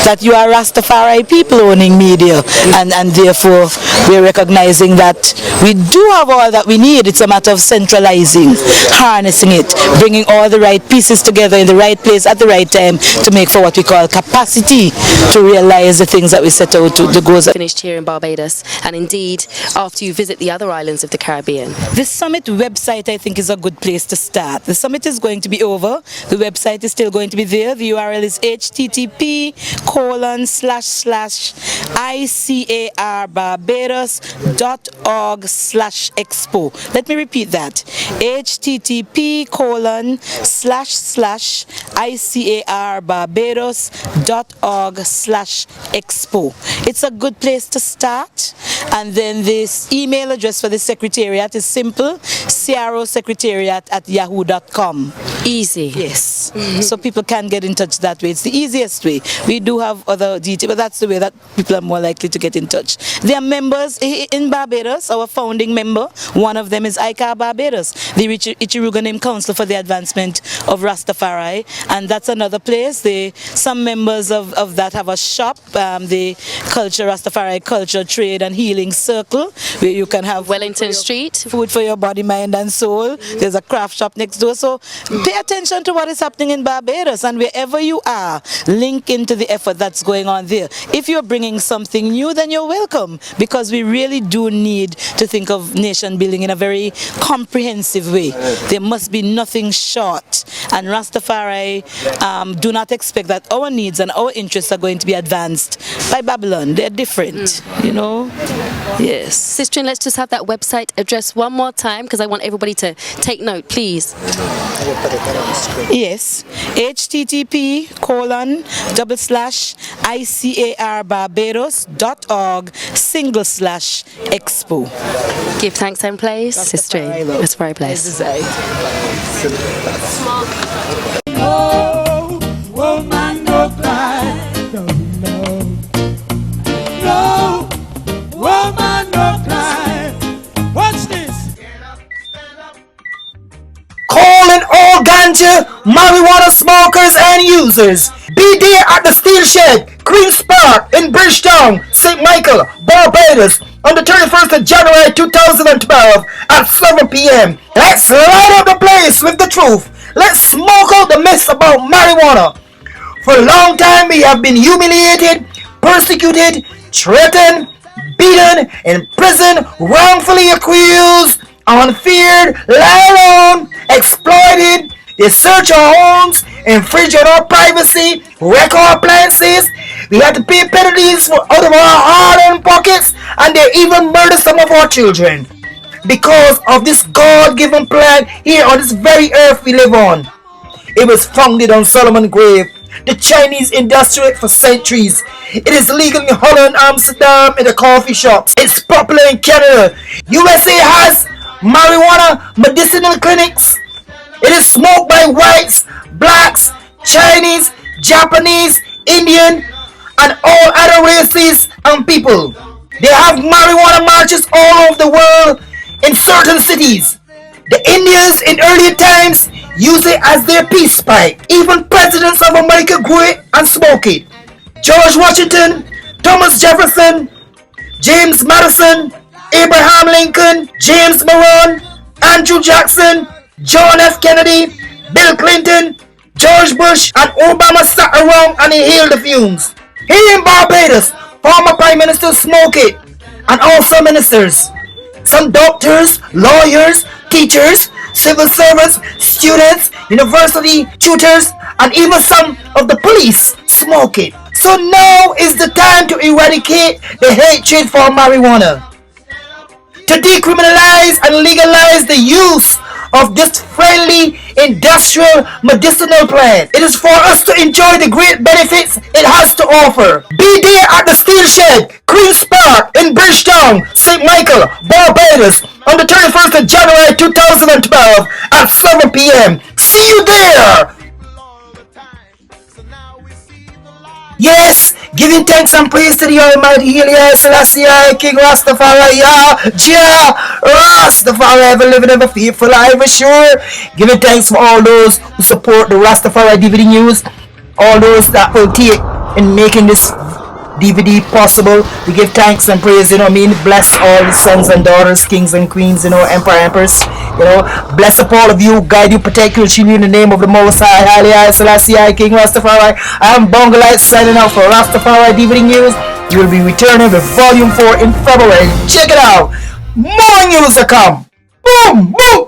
that you are Rastafari people owning media, and, and therefore we're recognizing that we do have all that we need. It's a matter of centralizing, harnessing it, bringing all the right pieces together in the right place at the right time to make for what we call capacity to realize the things that we set out to, the goals that Finished here in Barbados, and indeed, after you visit the other islands of the Caribbean. The summit website, I think, is a good place to start. The summit is going to be over. The website is still going to be there. The U R L is H T T P colon slash slash I C A R Barbados dot org slash expo. Let me repeat that. H T T P colon slash slash I C A R Barbados dot org slash expo. It's a good place to start. And then this email address for the secretariat is simple, C R O secretariat at yahoo dot com. Easy. Yes. So people can get in touch that way. It's the easiest way. We do have other details, but that's the way that people are more likely to get in touch. There are members i- in Barbados, our founding member. One of them is ICAR Barbados, the Ichi- Ichiruga Name Council for the Advancement of Rastafari. And that's another place. They, some members of, of that have a shop, um, the Culture Rastafari Culture Trade and Healing Circle, where you can have Wellington Street. Food for your body, mind, and soul. There's a craft shop next door. So pay attention to what is happening in Barbados, and wherever you are, link into the effort that's going on there. If you're bringing something new, then you're welcome, because we really do need to think of nation building in a very comprehensive way. There must be nothing short. And Rastafari um, do not expect that our needs and our interests are going to be advanced by Babylon. They're different, you know? Yes. Sistren, let's just have that website address one more time because I want everybody to take note, please. Yes. H T T P colon double slash I C A R Barbados dot org single slash expo. Give thanks and praise, Sistren. That's very blessed. No woman no cry, no, no. No woman no cry. Watch this. Calling all ganja, marijuana smokers, and users. Be there at the Steel Shed, Queen's Park in Bridgetown, Saint Michael, Barbados, on the thirty-first of January two thousand twelve at seven p.m. Let's light up the place with the truth. Let's smoke out the myths about marijuana. For a long time, we have been humiliated, persecuted, threatened, beaten, imprisoned, wrongfully accused, unfeared, lied on, exploited. They search our homes, infringe on our privacy, wreck our appliances. We had to pay penalties for, out of our hard-earned pockets, and they even murder some of our children. Because of this God-given plan here on this very earth we live on. It was founded on Solomon Grave, the Chinese industrial for centuries. It is legal in Holland, Amsterdam, in the coffee shops. It's popular in Canada. U S A has marijuana medicinal clinics. It is smoked by whites, blacks, Chinese, Japanese, Indian, and all other races and people. They have marijuana marches all over the world in certain cities. The Indians in earlier times used it as their peace pipe. Even presidents of America grew it and smoked it. George Washington, Thomas Jefferson, James Madison, Abraham Lincoln, James Monroe, Andrew Jackson, John F. Kennedy, Bill Clinton, George Bush, and Obama sat around and inhaled the fumes. Here in Barbados, former Prime Minister smoked it, and also ministers. Some doctors, lawyers, teachers, civil servants, students, university tutors, and even some of the police smoke it. So now is the time to eradicate the hatred for marijuana, to decriminalize and legalize the use of this friendly industrial medicinal plant. It is for us to enjoy the great benefits it has to offer. Be there at the Steel Shed, Queen's Park in Bridgetown, Saint Michael, Barbados, on the thirty-first of January two thousand twelve at seven p.m. See you there! Yes, giving thanks and praise to the Almighty Haile Selassie I, King Rastafari, Yah, Jah, Rastafari, ever living, ever faithful, I ever sure. Giving thanks for all those who support the Rastafari D V D news, all those that will take in making this D V D possible. We give thanks and praise, you know what I mean? Bless all the sons and daughters, kings and queens, you know, emperor, empress, you know. Bless up all of you, guide you, protect you, and shield you in the name of the Most High, Haile I Selassie I, King Rastafari. I am Bongo Light signing out for Rastafari D V D News. We'll be returning with volume four in February. Check it out. More news to come. Boom, boom.